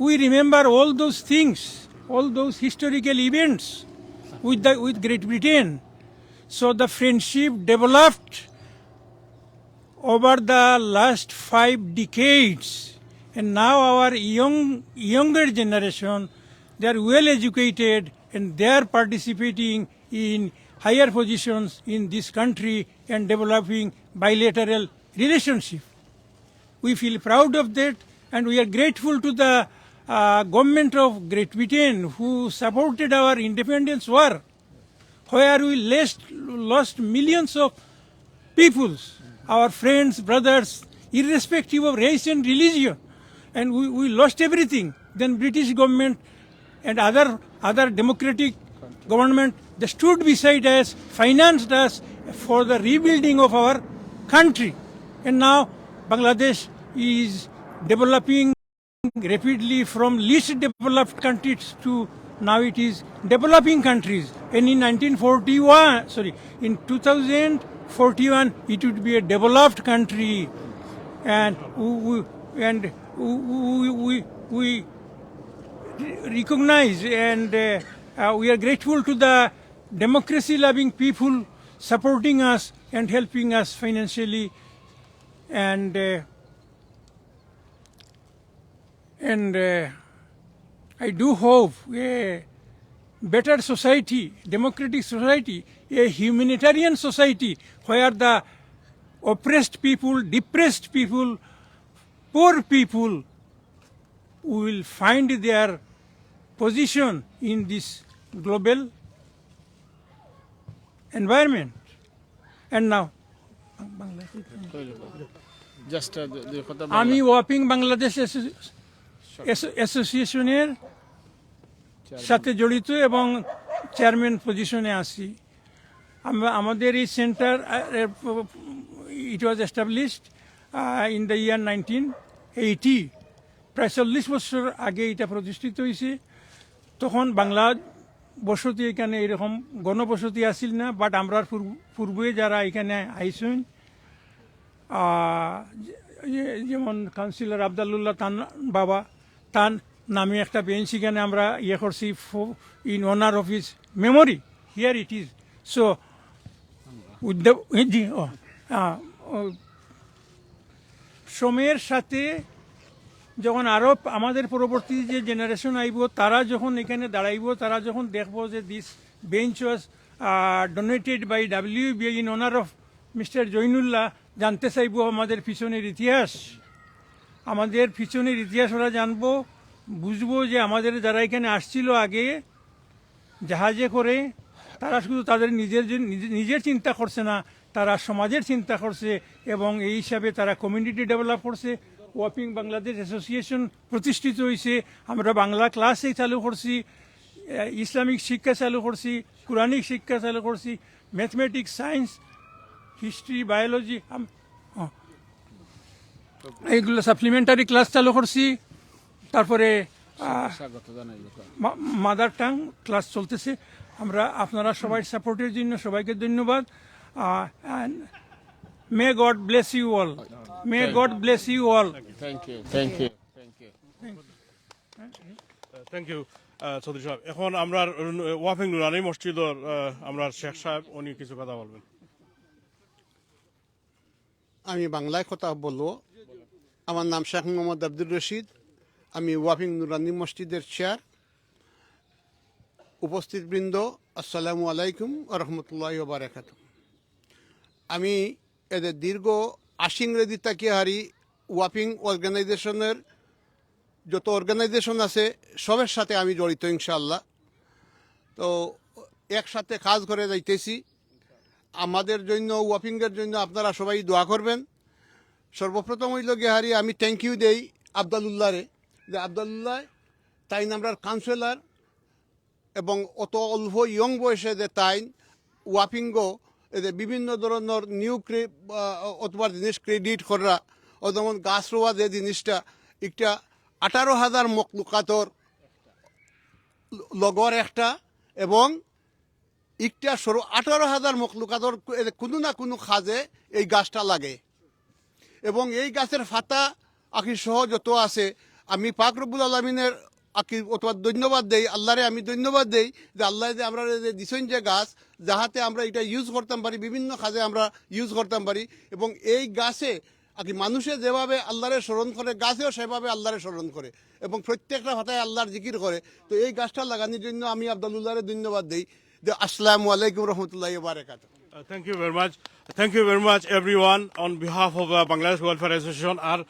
We remember all those things, all those historical events with the, with Great Britain. So the friendship developed over the last five decades, and now our young, younger generation, they are well educated and they are participating in higher positions in this country and developing bilateral relationship. We feel proud of that, and we are grateful to the, uh, government of Great Britain, who supported our independence war, where we lost, lost millions of peoples, our friends, brothers, irrespective of race and religion, and we, we lost everything. Then British government and other, other democratic government, they stood beside us, financed us for the rebuilding of our country. And now Bangladesh is developing rapidly from least developed countries to now it is developing countries. And in nineteen forty-one, sorry, in two thousand forty-one, it would be a developed country. And we, we, and we, we, we, we recognize and, uh, uh, we are grateful to the democracy-loving people supporting us and helping us financially. And, uh, and, uh, I do hope a better society, democratic society, a humanitarian society where the oppressed people, depressed people, poor people will find their position in this global environment. And now, Just, uh, the, the কথা আমি ওয়াপিং Bangladesh SEO-, SEO-, অ্যাসোসিয়েশনের সাথে জড়িত এবং চেয়ারম্যান পজিশনে আছি। আমরা, আমাদের এই সেন্টার, আহ, it was established, uh, in the year nineteen eighty। প্রায় চল্লিশ বছর আগে এটা প্রতিষ্ঠিত হয়েছে। তখন বাংলা বসতি এখানে এরকম গণবসতি আছিল না, but আমরার পূর্ব-, পূর্বে যারা এখানে আইছইন, আহ, যে-, যে-, যেমন কাউন্সিলর আবদালুল্লাহ তান বাবা, তার নামে একটা বেঞ্চ এখানে আমরা ইয়ে করছি ফো-, in honour of his memory। Here it is. So, with the, জি, ও, আহ, ও, সময়ের সাথে যখন আরও আমাদের পরবর্তী যে জেনারেশন আইব, তারা যখন এখানে দাঁড়াইব, তারা যখন দেখব যে this bench was donated by W B I in honor of Mister জৈনুল্লাহ, জানতে চাইব আমাদের পিছনের ইতিহাস। আমাদের পিছনের ইতিহাস ওরা জানবো, বুঝবো যে আমাদের যারা এখানে আসছিল আগে জাহাজে করে, তারা শুধু তাদের নিজের জন-, নিজে-, নিজের চিন্তা করছে না, তারা সমাজের চিন্তা করছে এবং এই হিসাবে তারা কমিউনিটি ডেভেলপ করছে। ওয়াপিং বাংলাদেশ অ্যাসোসিয়েশন প্রতিষ্ঠিত হয়েছে, আমরা বাংলা ক্লাসে চালু করছি, আহ, ইসলামিক শিক্ষা চালু করছি, কোরআনিক শিক্ষা চালু করছি, ম্যাথমেটিক্স, সায়েন্স, হিস্ট্রি, বায়োলজি, আম-, ও, এইগুলো সাপ্লিমেন্টারি ক্লাস চালু করছি। তারপরে, আহ, স্বাগত জানাই। মা-, মাদার টাং ক্লাস চলতেছে। আমরা আপনারা সবাই সাপোর্টের জন্য সবাইকে ধন্যবাদ। আহ, and may God bless you all. May God bless you all. Thank you, thank you, thank you. Thank you, ah, Chowdhury sahib. এখন আমরা, আহ, ওয়াফিং নুরানি মসজিদর, আহ, আমরা শেখ সাহেব, উনি কিছু কথা বলবেন। আমি বাংলায় কথা বলবো। আমার নাম শেখ মোহাম্মদ আব্দুর রশিদ। আমি ওয়াফিং নুরানি মসজিদের চেয়ার। উপস্থিত বৃন্দ, আসসালামু আলাইকুম ওয়া রাহমাতুল্লাহি ওয়া বারাকাতুহু। আমি এদের দীর্ঘ আশি ইংরেজি তাকিয়া হারি ওয়াফিং অর্গানাইজেশনের যত অর্গানাইজেশন আছে, সবের সাথে আমি জড়িত ইনশাআল্লাহ। তো একসাথে কাজ করে যাইতেছি। আমাদের জন্য, ওয়াফিংয়ের জন্য আপনারা সবাই দোয়া করবেন। সর্বপ্রথম হইল গিয়া হারি আমি থ্যাংক ইউ দেই আবদালুল্লাহরে, যে আবদালুল্লাহ তাইন আমরার কাউন্সিলর এবং অত অল্প ইয়ং বয়সে যে তাইন ওয়াফিংগো, এই যে বিভিন্ন ধরনের নিউ ক্রে-, আহ, অথবা জিনিস ক্রিয়েট করা, ও যেমন গাছ রোয়া যে জিনিসটা, একটা আঠারো হাজার মখলুকাতর লগর একটা এবং একটা সরু আঠারো হাজার মখলুকাতর কু-, এ, কোনো না কোনো কাজে এই গাছটা লাগে। এবং এই গাছের পাতা আখি সহ যত আছে, আমি পাক রব্বুল আলমিনের আখি অথবা ধন্যবাদ দেই, আল্লাহরে আমি ধন্যবাদ দেই যে আল্লাহ যে আমরা যে দিছইন যে গাছ, যাহাতে আমরা এটা ইউজ করতাম পারি, বিভিন্ন কাজে আমরা ইউজ করতাম পারি। এবং এই গাছে আখি মানুষে যেভাবে আল্লাহরে স্মরণ করে, গাছেও সেভাবে আল্লাহরে স্মরণ করে। এবং প্রত্যেকটা পাতায় আল্লাহর জিকির করে। তো এই গাছটা লাগানোর জন্য আমি আবদালুল্লাহরে ধন্যবাদ দেই। যে আসসালামু আলাইকুম রহমতুল্লাহ বারাকাত। Uh, thank you very much. Thank you very much, everyone. On behalf of, uh, Bangladesh Welfare Association, আর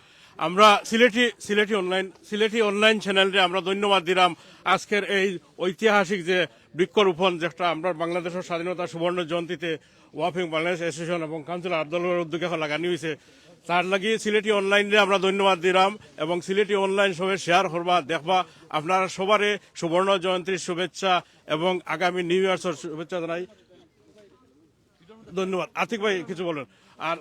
আমরা সিলেটি, সিলেটি অনলাইন, সিলেটি অনলাইন চ্যানেলরে আমরা ধন্যবাদ দিলাম আজকের এই ঐতিহাসিক যে বৃক্ষরোপণ, যেটা আমরা বাংলাদেশের স্বাধীনতা সুবর্ণ জয়ন্তীতে ওয়াফিং বাংলাদেশ অ্যাসোসিয়েশন এবং কাউন্সিলর আব্দুল্লাহর উদ্যোগে লাগানি হয়েছে। তার লাগি সিলেটি অনলাইনরে আমরা ধন্যবাদ দিলাম এবং সিলেটি অনলাইন সবে শেয়ার করবা, দেখবা। আপনারা সবারে সুবর্ণ জয়ন্তীর শুভেচ্ছা এবং আগামী নিউ ইয়ার্সর শুভেচ্ছা জানাই। ধন্যবাদ। আতিক ভাই কিছু বলেন। আর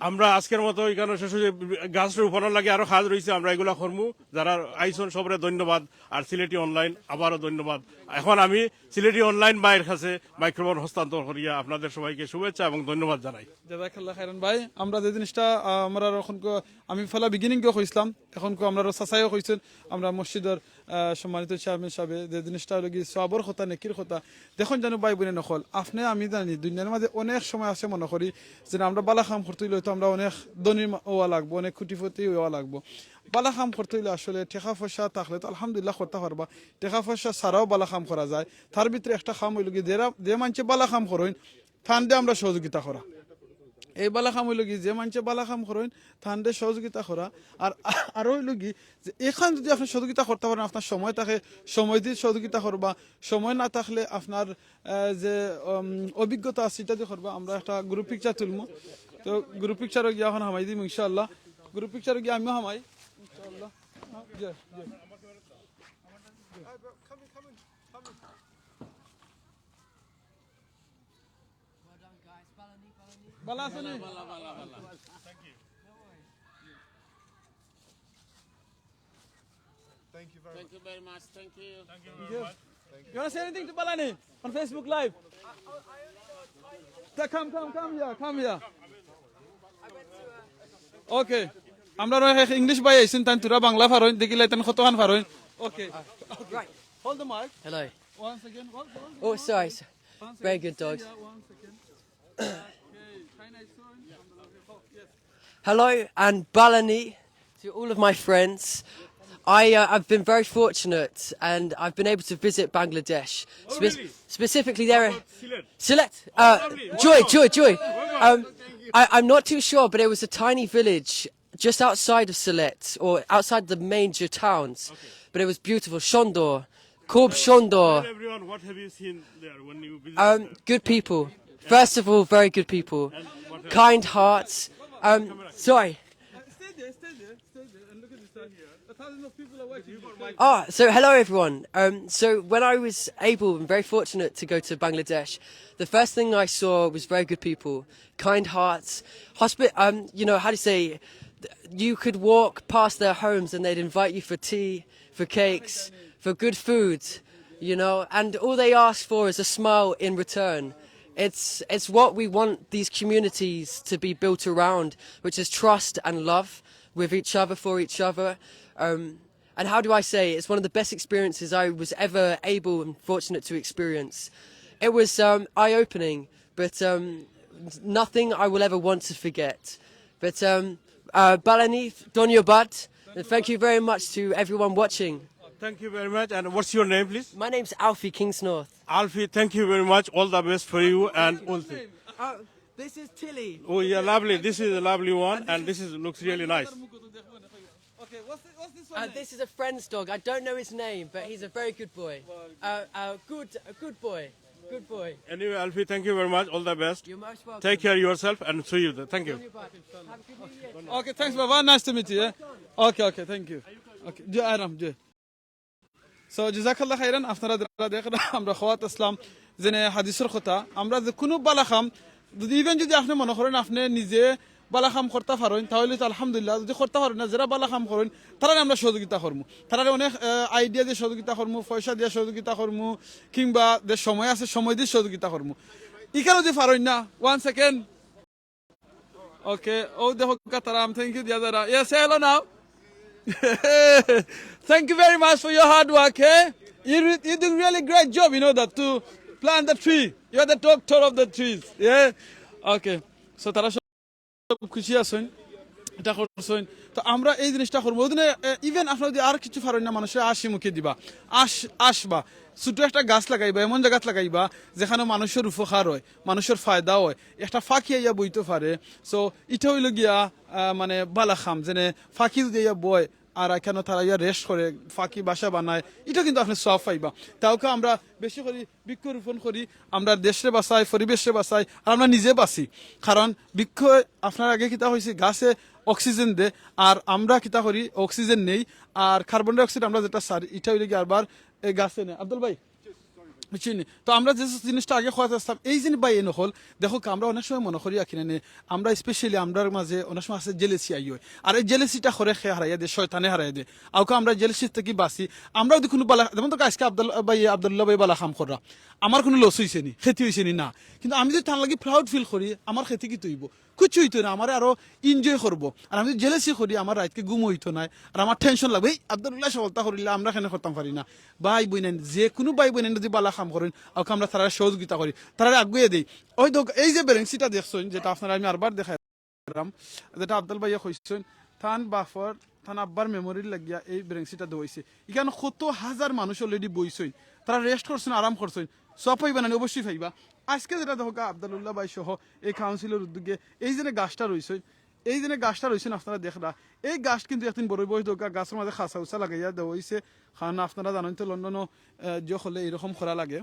আমরা আজকের মতো এখানে শেষ হয়ে, গাছ রোপণের লাগি আরো কাজ রয়েছে, আমরা এগুলা করমু। যারা আইছন সবরে ধন্যবাদ। আর সিলেটি অনলাইন আবারও ধন্যবাদ। এখন আমি সিলেটি অনলাইন ভাইয়ের কাছে মাইক্রোফোন হস্তান্তর করিয়া আপনাদের সবাইকে শুভেচ্ছা এবং ধন্যবাদ জানাই। জাজাকাল্লাহ খাইরান ভাই। আমরা যে জিনিসটা, আহ, আমরা এখন ক-, আমি ফেলা বিগিনিং কেও কইছিলাম, এখন কেউ আমরা চাচাইও কইছেন, আমরা মসজিদর, আহ, সম্মানিত চেয়ারম্যান সাহেব, যে জিনিসটা হলো কি সওয়াবর কথা, নেকির কথা। দেখুন জানো ভাই বোনে নকল, আপনি আমি জানি দুনিয়ার মাঝে অনেক সময় আছে মনে করি যে আমরা বালা কাম করতে হইলে হয়তো আমরা অনেক ধনী মা-, হওয়া লাগবো, অনেক কোটিপতি হওয়া লাগবো। বালা কাম করতে হইলে আসলে টেকা পয়সা থাকলে তো আলহামদুলিল্লাহ করতে পারবা, টেকা পয়সা ছাড়াও বালা কাম করা যায়। তার ভিতরে একটা কাম হইল কি, যেরা, যে মানষে বালা কাম করইন, তানরে আমরা সহযোগিতা করা। এই বালা কাম হইল কি, যে মানষে বালা কাম করইন, তানরে সহযোগিতা করা। আর আরো হইল কি, যে এখান যদি আপনি সহযোগিতা করতে পারেন, আপনার সময় থাকে, সময় দিয়ে সহযোগিতা করবা, সময় না থাকলে আপনার, আহ, যে, উম, অভিজ্ঞতা আছে, সেটা দিয়ে করবা। আমরা একটা গ্রুপ পিকচার তুলবো, তো গ্রুপ পিকচারও গিয়ে এখন হামাই দিম ইনশাআল্লাহ। গ্রুপ পিকচারও গিয়ে আমিও হামাই ইনশাআল্লাহ। জি, জি। ভালা আছনি? ভালা, ভালা, ভালা। Thank you very much. Thank you. You wanna say anything to Balani on Facebook Live? Come, come, come here, come here. Okay. আমরা ইংলিশ ভাই আইছেন, তাই তোরা বাংলা পারইন, দেখিলাই তাই কতখান পারইন। Okay. Right. Hold the mic. Hello. Once again, once, once, Oh, once sorry. again. Sorry. Once Very again. Good, dogs. Stay here one second. Okay, China is showing. Yes. Hello and balani to all of my friends. I, uh, I've been very fortunate and I've been able to visit Bangladesh. Oh, Spe- really? Specifically there. How about Sylhet? Sylhet. Uh, lovely. Joy, Welcome. Joy, Joy. Welcome. Um, I, I'm not too sure, but it was a tiny village just outside of Sylhet or outside the major towns. Okay. But it was beautiful. Shondor. Khub Shondor. Tell everyone, what have you seen there when you visited Um, there? Good people. First of all, very good people. And what else? Kind hearts. Um, sorry. Stay there, stay there, stay there, and look at the sun. The thousands of people are watching you. Ah, so hello everyone. Um, so when I was able and very fortunate to go to Bangladesh, the first thing I saw was very good people, kind hearts, hospi- um, you know, how do you say, th- you could walk past their homes and they'd invite you for tea, for cakes, for good food, you know, and all they ask for is a smile in return. It's, it's what we want these communities to be built around, which is trust and love with each other, for each other. Um, and how do I say, it's one of the best experiences I was ever able and fortunate to experience. It was, um, eye-opening, but, um, nothing I will ever want to forget. But, um, uh, Balani, Donyabat, and thank you very much to everyone watching. Thank you very much. And what's your name, please? My name's Alfie Kingsnorth. Alfie, thank you very much. All the best for you and all things. Uh, this is Tilly. Oh, yeah, lovely. This is a lovely one, and this is, looks really nice. Okay, what's this, what's this one? Uh, this is a friend's dog. I don't know his name, but he's a very good boy. Uh, uh, good, a good boy. Good boy. Anyway, Alfie, thank you very much. All the best. You're most welcome. Take care of yourself and see you there. Thank you. Have a good New Year. Okay, thanks, Baba. Nice to meet you. Yeah? Okay, okay, thank you. Okay, জি, আরাম, জি। So, জাযাকাল্লাহ খাইরান, আপনারা যারা দেখরা, আমরা কওয়াত আছলাম, যেনে হাদিসর কথা, আমরা যে কুনু বালা কাম, যদি even যদি আপনে মনে করইন আপনে নিজে বালা কাম করতা পারইন, তাইলে তো আলহামদুলিল্লাহ, যদি করতা পারইন না, যারা বালা কাম করইন, তারারে আমরা সহযোগিতা করমু। তারারে অনেক, আহ, idea দিয়া সহযোগিতা করমু, পয়সা দিয়া সহযোগিতা করমু, কিংবা যে সময় আছে, সময় দিয়া সহযোগিতা করমু। ইখান যদি পারইন না, one second, Okay, oh, the Hokataram, thank you, the other. Yes, say hello now. Thank you very much for your hard work, eh? You, re- you doing really great job, you know that, to plant the tree. You're the doctor of the trees, yeah? Okay, so তারা সব খুশি আছইন, এটা করছইন। তো আমরা এই জিনিসটা করমু। ওই দিনে, এ, even আপনারা যদি আর কিছু পারইন না, মানুষরে হাসি মুখে দিবা, আশ, আশবা, ছোট একটা গাছ লাগাইবা, এমন জাগাত লাগাইবা যেখানো মানুষর উপকার অয়, মানুষর ফায়দা অয়, একটা ফাকি আইয়া বইতো পারে। So, ইটা অইলো গিয়া, আহ, মানে, বালা কাম, যেনে ফাকি যদি আইয়া বয়, আর ইখানো তারা আইয়া rest করে, ফাকি বাসা বানায়, ইটা কিন্তু আপনে সওয়াব পাইবা। তাউকা আমরা বেশি করি বৃক্ষরোপণ করি, আমরা দেশরে বাঁচাই, পরিবেশরে বাঁচাই, আর আমরা নিজে বাঁচি। কারণ বৃক্ষ, আপনার আগে কিতা কইছি, গাছে oxygen দে, আর আমরা কিতা করি, oxygen নেই, আর carbon dioxide আমরা যেটা ছাড়ি, ইটা অইলো গিয়া আবার এই গাছে নেয়। আব্দুল ভাই, বুঝছইন নি? তো আমরা যে জিনিসটা আগে কওয়াত আছলাম, এই জিনিস ভাই, এই নকল, দেখউক্কা, আমরা অনেক সময় মনো করি আর কিনা নে, আমরা specially আমরার মাঝে অনেক সময় আছে jealousy আই অয়। আর এই jealousyটা করে কে হারাইয়া দে, শয়তানে হারাইয়া দে। আউকা আমরা jealousy থাকি বাঁচি। আমরা যদি কুনু বালা, যেমন তো আজকে আব্দুল ভাই, আব্দুল্লাহ ভাই বালা কাম কররা, আমার কুনু loss অইছে নি, ক্ষতি অইছে নি? না। কিন্তু আমি যদি তার লাগি proud feel করি, আমার ক্ষতি কিতা অইবো? কিচ্ছু অইতো না, আমারে আরো enjoy করবো। আর আমি যদি jealousy করি, আমার রাইতকে ঘুম অইতো নায়, আর আমার tension লাগবো, "এই আব্দুল্লাহ সফলতা করিলা, আমরা কেনে করতাম পারি না?" ভাই বইনাইন, যে কুনু ভাই বইনাইন যদি বালা কাম করইন, আউকা আমরা তারারে সহযোগিতা করি, তারারে আগুয়াই দেই। ওই দেখউক্কা, এই যে বেরেংসিটা দেখছইন, যেটা আপনারারে আমি আরবার দেখাইরাম, যেটা আব্দুল ভাইয়ে কইছইন, তান বাপর, তান আব্বার memoryর লাগিয়া এই বেরেংসিটা দেওয়াইছে। ইখান কত হাজার মানুষ already বইছইন, তারা rest করছইন, আরাম করছইন, সওয়াব পাইবা না নি? অবশ্যই পাইবা। আজকে যেটা দেখউক্কা, আব্দুল্লাহ ভাই সহ এই councilর উদ্যোগে এই যেনে গাছটা রইছইন, এই যেনে গাছটা রইছইন আপনারা দেখরা, এই গাছ কিন্তু একদিন বড় অইবো। ওই দেখউক্কা, গাছর মাঝে খাসা উসা লাগাইয়া দেওয়া অইছে, কারণ আপনারা জানইন তো লন্ডনও, আহ, যে হলে এইরকম করা লাগে।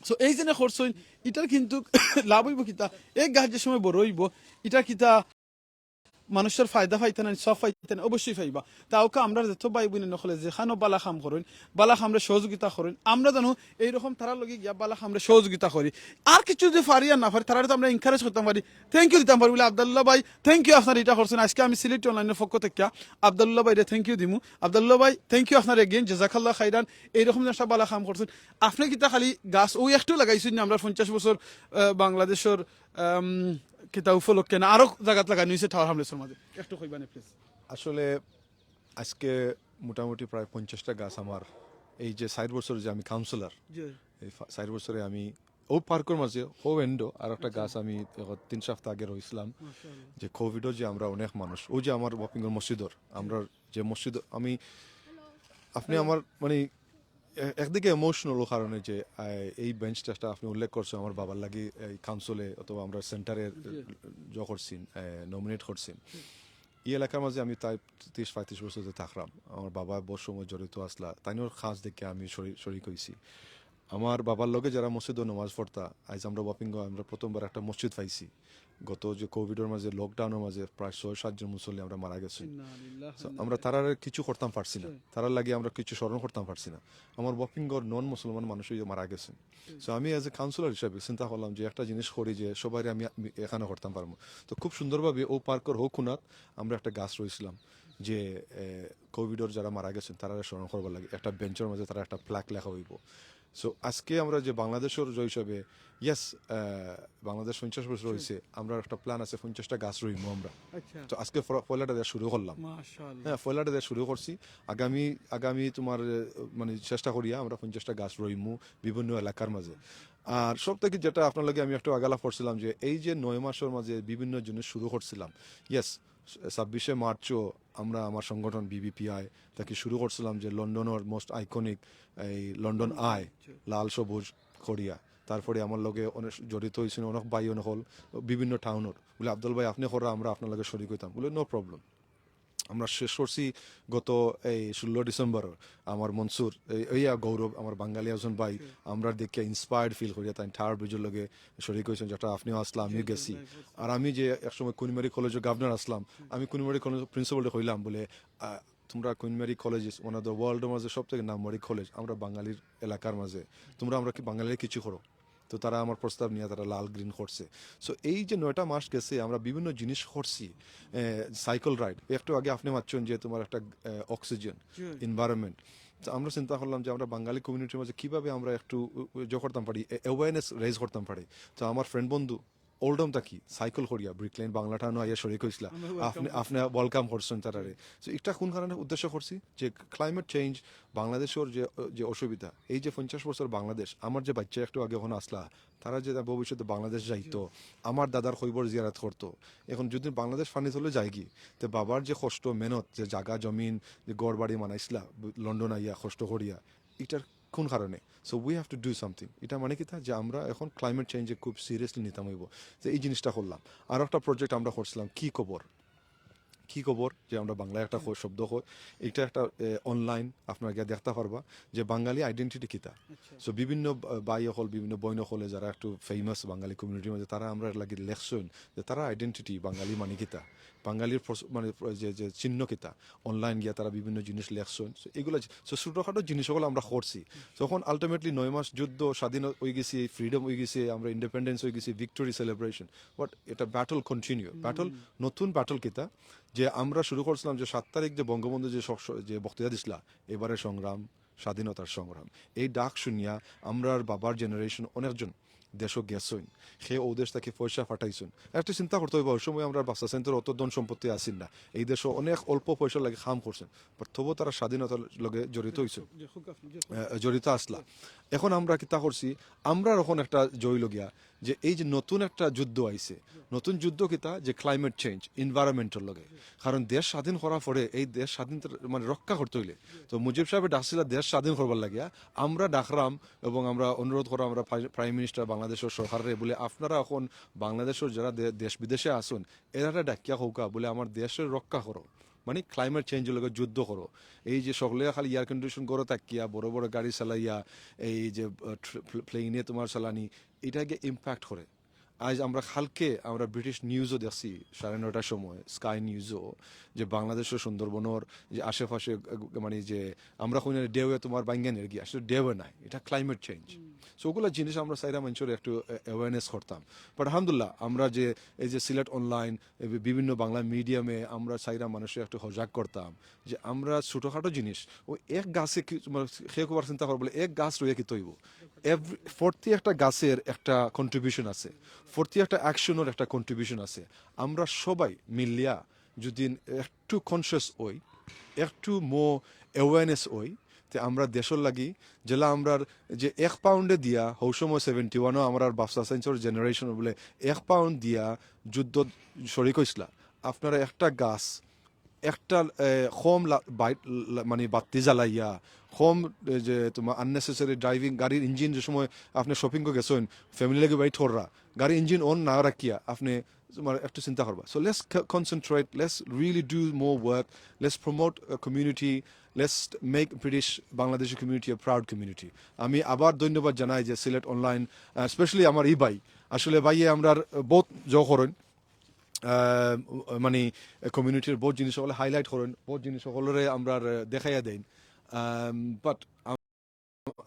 So এই যেনে করছইন, ইটার কিন্তু লাভ অইবো কিতা, এই গাছ যে সময় বড় অইবো, ইটা কিতা মানুষর ফায়দা পাইতা না, সওয়াব পাইতা না? অবশ্যই পাইবা। তাউকা আমরা যত ভাই বইনাইন অকলে যেখানো বালা কাম করইন, বালা কামরে সহযোগিতা করইন, আমরা জানু এইরকম তারার লগে গিয়া বালা কামরে সহযোগিতা করি। আর কিছু যদি পারি আর না পারি, তারারে তো আমরা encourage করতাম পারি, thank you দিতাম পারি, বুলে, "আব্দুল্লাহ ভাই, thank you, আপনারা ইটা করছইন।" আজকে আমি সিলেটি online-র পক্ষ থাকি আব্দুল্লাহ ভাইরে thank you দিমু। আব্দুল্লাহ ভাই, thank you আপনারে again, জাযাকাল্লাহ খাইরান। এইরকম যে একটা বালা কাম করছইন, আপনে কিতা খালি গাছ ওই একটু লাগাইছইন না, আমরা পঞ্চাশ বছর, আহ, বাংলাদেশর, আম, কিতা উপলক্ষে না, আরো জাগাত লাগানি অইছে টাওয়ার হামলেটসর মাঝে, একটু কইবা নি please? আসলে আজকে মোটামুটি প্রায় পঞ্চাশটা গাছ আমার এই যে ষাট বছর যে আমি কাউন্সিলর, জি। এই ফা- ষাট বছরে আমি ও পার্কর মাঝে হো এন্ডো আর একটা গাছ আমি এখন তিন সপ্তাহ আগে রইছিলাম। মাশাআল্লাহ। যে কোভিডও যে আমরা অনেক মানুষ, ওই যে আমার ওয়াপিংগর মসজিদর, আমরা যে মসজিদ আমি আপনি আমার মানে এ- একদিকে ইমোশনাল কারণে যে আহ, এই বেঞ্চটা আপনি উল্লেখ করছেন আমার বাবার লাগি এই কাউন্সিলে অথবা আমরা সেন্টারে জ করছেন, নমিনেট করছেন। এই এলাকার মাঝে আমি তাই তিরিশ পঁয়ত্রিশ বছর ধরে থাকলাম। আমার বাবা বহু সময় জড়িত আসলা, তাইনর কাজ দেখে আমি শরি- শরিক হইছি। আমার বাবার লগে যারা মসজিদো নামাজ পড়তা, আজ আমরা ওয়াপিংগো আমরা প্রথমবার একটা মসজিদ পাইছি। গত যে কোভিডর মাঝে, লকডাউনের মাঝে প্রায় ছয় সাতজন মুসল্লি আমরা মারা গেছি। ইন্না লিল্লাহি So, ওয়া ইন্না আমরা তারারে কিছু করতাম পারছি না, জি। তারার লাগি আমরা কিছু স্মরণ করতাম পারছি না। আমার ওয়াপিংগর নন মুসলমান মানুষ হয়ে মারা গেছেন। So আমি এজ এ কাউন্সিলর হিসাবে চিন্তা করলাম যে একটা জিনিস করি যে সবাই আমি আমি এখানে করতাম পারবো। তো খুব সুন্দরভাবে ও পার্কর হো কোনাত আমরা একটা গাছ রইছিলাম যে কোভিডর যারা মারা গেছেন তারা স্মরণ করবার লাগে একটা বেঞ্চর মাঝে তারা একটা প্ল্যাক লেখা হইব। সো আজকে আমরা যে বাংলাদেশের যে হিসাবে, ইয়েস, বাংলাদেশ পঞ্চাশ বছর হয়েছে, আমরা একটা প্ল্যান আছে পঞ্চাশটা গাছ রইমু আমরা। আচ্ছা। তো আজকে ফর- পয়লাটা দিয়ে শুরু করলাম। মাশাআল্লাহ। হ্যাঁ, পয়লাটা দিয়ে শুরু করছি। আগামী আগামী তোমার আহ, মানে চেষ্টা করিয়া আমরা পঞ্চাশটা গাছ রইমু বিভিন্ন এলাকার মাঝে। আর সব থেকে যেটা আপনার লগে আমি একটু আগালাপ করছিলাম যে এই যে নয় মাসের মাঝে বিভিন্ন জিনিস শুরু করছিলাম, ইয়েস, ছাব্বিশে মার্চও আমরা আমার সংগঠন বিবিপিআই তাকে শুরু করছিলাম যে লন্ডনের মোস্ট আইকনিক এই লন্ডন আই, লাল সবুজ করিয়া। তারপরে আমার লগে অনেক জড়িত হয়েছিল অনেক ভাই অনেক হল বিভিন্ন টাউনের, বলে আব্দুল ভাই আপনি করা আমরা আপনার লগে শরিক হইতাম, বলে নো প্রবলেম। আমরা শেষ করছি গত এই ষোলো ডিসেম্বর। আমার মনসুর এই ইয়া গৌরব আমার বাঙালি একজন ভাই, আমরা দেখে ইন্সপায়ার্ড ফিল করিয়া তাই টাওয়ার ব্রিজের লগে শরিক হয়েছেন, যেটা আপনিও আসলা আমিও গেছি। আর আমি যে একসময় কুইন মেরি কলেজের গভর্নর আসলাম, আমি কুইন মেরি কলেজ প্রিন্সিপালকে কইলাম বলে আহ, তোমরা Queen Mary college is one of the ওয়ার্ল্ডের মাঝে সব থেকে নামকরা কলেজ, আমরা বাঙালির এলাকার মাঝে, তোমরা আমরা কি বাঙালিরা কিছু করো? তো তারা আমার প্রস্তাব নিয়ে তারা লাল গ্রিন করছে। সো এই যে নয়টা মাস গেছে আমরা বিভিন্ন জিনিস করছি, সাইকেল রাইড, একটু আগে আপনি মাতছেন যে তোমার একটা অক্সিজেন, এনভায়রনমেন্ট। তো আমরা চিন্তা করলাম যে আমরা বাঙালি কমিউনিটির মাঝে কিভাবে আমরা একটু উ- উ- ইয়ে করতাম পারি, অ্যাওয়ারনেস রেজ করতাম পারি। তো আমার ফ্রেন্ড বন্ধু ওল্ডম থাকি সাইকেল করিয়া ব্রিকলেন বাংলা টাউনও আইয়া শরিক হয়েছিল। আমরা welcome আপনি আপনি ওয়েলকাম করছেন তারারে। তো এটা কোন কারণে উদ্দেশ্য করছি যে ক্লাইমেট চেঞ্জ বাংলাদেশের যে যে অসুবিধা, এই যে পঞ্চাশ বছর বাংলাদেশ, আমার যে বাচ্চা একটু আগে ওখানে আসলা, তারা যে ভবিষ্যতে বাংলাদেশ যাইতো, আমার দাদার খৈবর জিয়ারত করতো। এখন যদি বাংলাদেশ ফানি চলে যায়গি, তে বাবার যে কষ্ট মেহনত, যে জাগা জমিন, যে ঘর বাড়ি বানাইছিলা লন্ডন আইয়া কষ্ট করিয়া, এটার কোন কারণে? So we have to do something. এটা মানে কিতা যে আমরা এখন ক্লাইমেট চেঞ্জে খুব সিরিয়াসলি নিতাম হইব। যে এই জিনিসটা করলাম। আর একটা প্রজেক্ট আমরা করছিলাম কি খবর, কি খবর, যে আমরা বাংলায় একটা খ- শব্দ কই, এটা একটা অনলাইন আপনারা গিয়া দেখতে পারবা যে বাঙালি আইডেন্টিটি কিতা। আচ্ছা। সো বিভিন্ন বা- ভাই অকল, বিভিন্ন বইন অকলে যারা একটু ফেমাস বাঙালি কমিউনিটির মধ্যে, তারা আমরা লাগি লেখছেন যে তারা আইডেন্টিটি বাঙালি মানে কিতা, বাঙালির প্রস- মানে প্র- যে যে চিহ্ন কিতা, অনলাইন গিয়া তারা বিভিন্ন জিনিস লেখছেন। সো এগুলা সো ছোটোখাটো জিনিস অকল আমরা করছি। তখন আলটিমেটলি নয় মাস যুদ্ধ, স্বাধীন হয়ে গেছি, ফ্রিডম হয়ে গেছে, আমরা ইন্ডিপেন্ডেন্স হয়ে গেছি, ভিক্টরি সেলিব্রেশন। বাট এটা ব্যাটল কন্টিনিউ, ব্যাটল। নতুন ব্যাটল কিতা যে আমরা শুরু করছিলাম যে সাত তারিখ যে বঙ্গবন্ধু যে সক- যে বক্তৃতা দিছিলা, এবারে সংগ্রাম, স্বাধীনতার সংগ্রাম, এই ডাক শুনিয়া আমরার বাবার জেনারেশন অনেকজন দেশও গেছইন, সে ও দেশ থেকে পয়সা পাঠাইছইন। একটা চিন্তা করতে হইব, ওই সময় আমরা বাচ্চা সেন্টার অত ধন সম্পত্তি আসিল না, এই দেশও অনেক অল্প পয়সা লাগে কাম করছেন, বাট তবুও তারা স্বাধীনতার লগে জড়িত হইছেন, যে হোক আপনি যে আহ, জড়িত আসলা। এখন আমরা কিতা করছি, আমরা এখন একটা জয় লগিয়া যে এই যে নতুন একটা যুদ্ধ আইছে, নতুন যুদ্ধ কিতা যে ক্লাইমেট চেঞ্জ, এনভায়রনমেন্টর লগে। কারণ দেশ স্বাধীন করার পরে এই দেশ স্বাধীন মানে রক্ষা করতে হইলে, তো মুজিব সাহেব ডাকছিলা দেশ স্বাধীন করবার লাগিয়া, আমরা ডাকরাম এবং আমরা অনুরোধ করা আমরা প্রাই- প্রাইম মিনিস্টার বাংলাদেশের সরকাররে বলে আপনারা এখন বাংলাদেশের যারা দে- দেশ বিদেশে আছেন এরা ডাকিয়া কউক্কা বলে আমার দেশের রক্ষা করো, মানে ক্লাইমেট চেঞ্জের লগে যুদ্ধ করো। এই যে সকলে খালি এয়ার কন্ডিশন ঘরো থাকিয়া বড় বড় গাড়ি চালাইয়া এই যে প্লেনে তোমার চালানি, এটা গিয়ে ইম্প্যাক্ট করে। আজ আমরা কালকে আমরা ব্রিটিশ নিউজও দেখছি সাড়ে নয়টার সময় স্কাই নিউজও যে বাংলাদেশের সুন্দরবনের যে আশেপাশে আহ, মানে যে আমরা কই না ঢেউয়ে তোমার বাঙ্গা নেরগি, আসলে ঢেউয়ে নাই, এটা ক্লাইমেট চেঞ্জ। সো ওগুলা জিনিস আমরা চাইরা মানুষের একটু অ্যাওয়ারনেস করতাম। বাট আলহামদুলিল্লাহ আমরা যে এই যে সিলেট অনলাইন বিভিন্ন বাংলা মিডিয়ামে আমরা চাইরা মানুষের একটু সজাগ করতাম যে আমরা ছোটোখাটো জিনিস ওই এক গাছে কি মানে সে একবার চিন্তা করবো বলে এক গাছ রইয়া কিতা হইব। এভরি প্রতি একটা গাছের একটা কন্ট্রিবিউশন আছে, প্রতি একটা অ্যাকশনের একটা কন্ট্রিবিউশন আছে। আমরা সবাই মিলিয়া যদি একটু কনসিয়াস হই, একটু মো অ্যাওয়ারনেস হই, তে আমরা দেশর লাগি, যেলা আমরার যে এক পাউন্ডে দিয়া, হৌ সময় সেভেন্টি ওয়ানও আমরার বাফসা সাইন্সর জেনারেশন বলে এক পাউন্ড দিয়া যুদ্ধ শরিক হইছলা। আপনারা একটা গাছ, একটা, এ, কম লা-, বাইট, লা-, মানে বাতি জ্বালাইয়া, কম, এ, যে তোমার আননেসেসারি ড্রাইভিং, গাড়ির ইঞ্জিন যে সময় আপনি শপিং গেছেন, ফ্যামিলি লাগি বাইট কররা, গাড়ির ইঞ্জিন অন না রাখিয়া আপনি তোমার একটু চিন্তা করবা। So let's co-, concentrate, let's really do more work, let's promote a community, let's make British Bangladeshi community a proud community. আমি আবার ধন্যবাদ জানাই যে সিলেট অনলাইন, স্পেশালি আমার ই ভাই, আসলে ভাইয়ে আমরার বহুত জো করেন, আহ, মানে কমিউনিটির বহুত জিনিস সকলে হাইলাইট করেন, বহুত জিনিস সকলরে আমরা দেখাইয়া দেন। বাট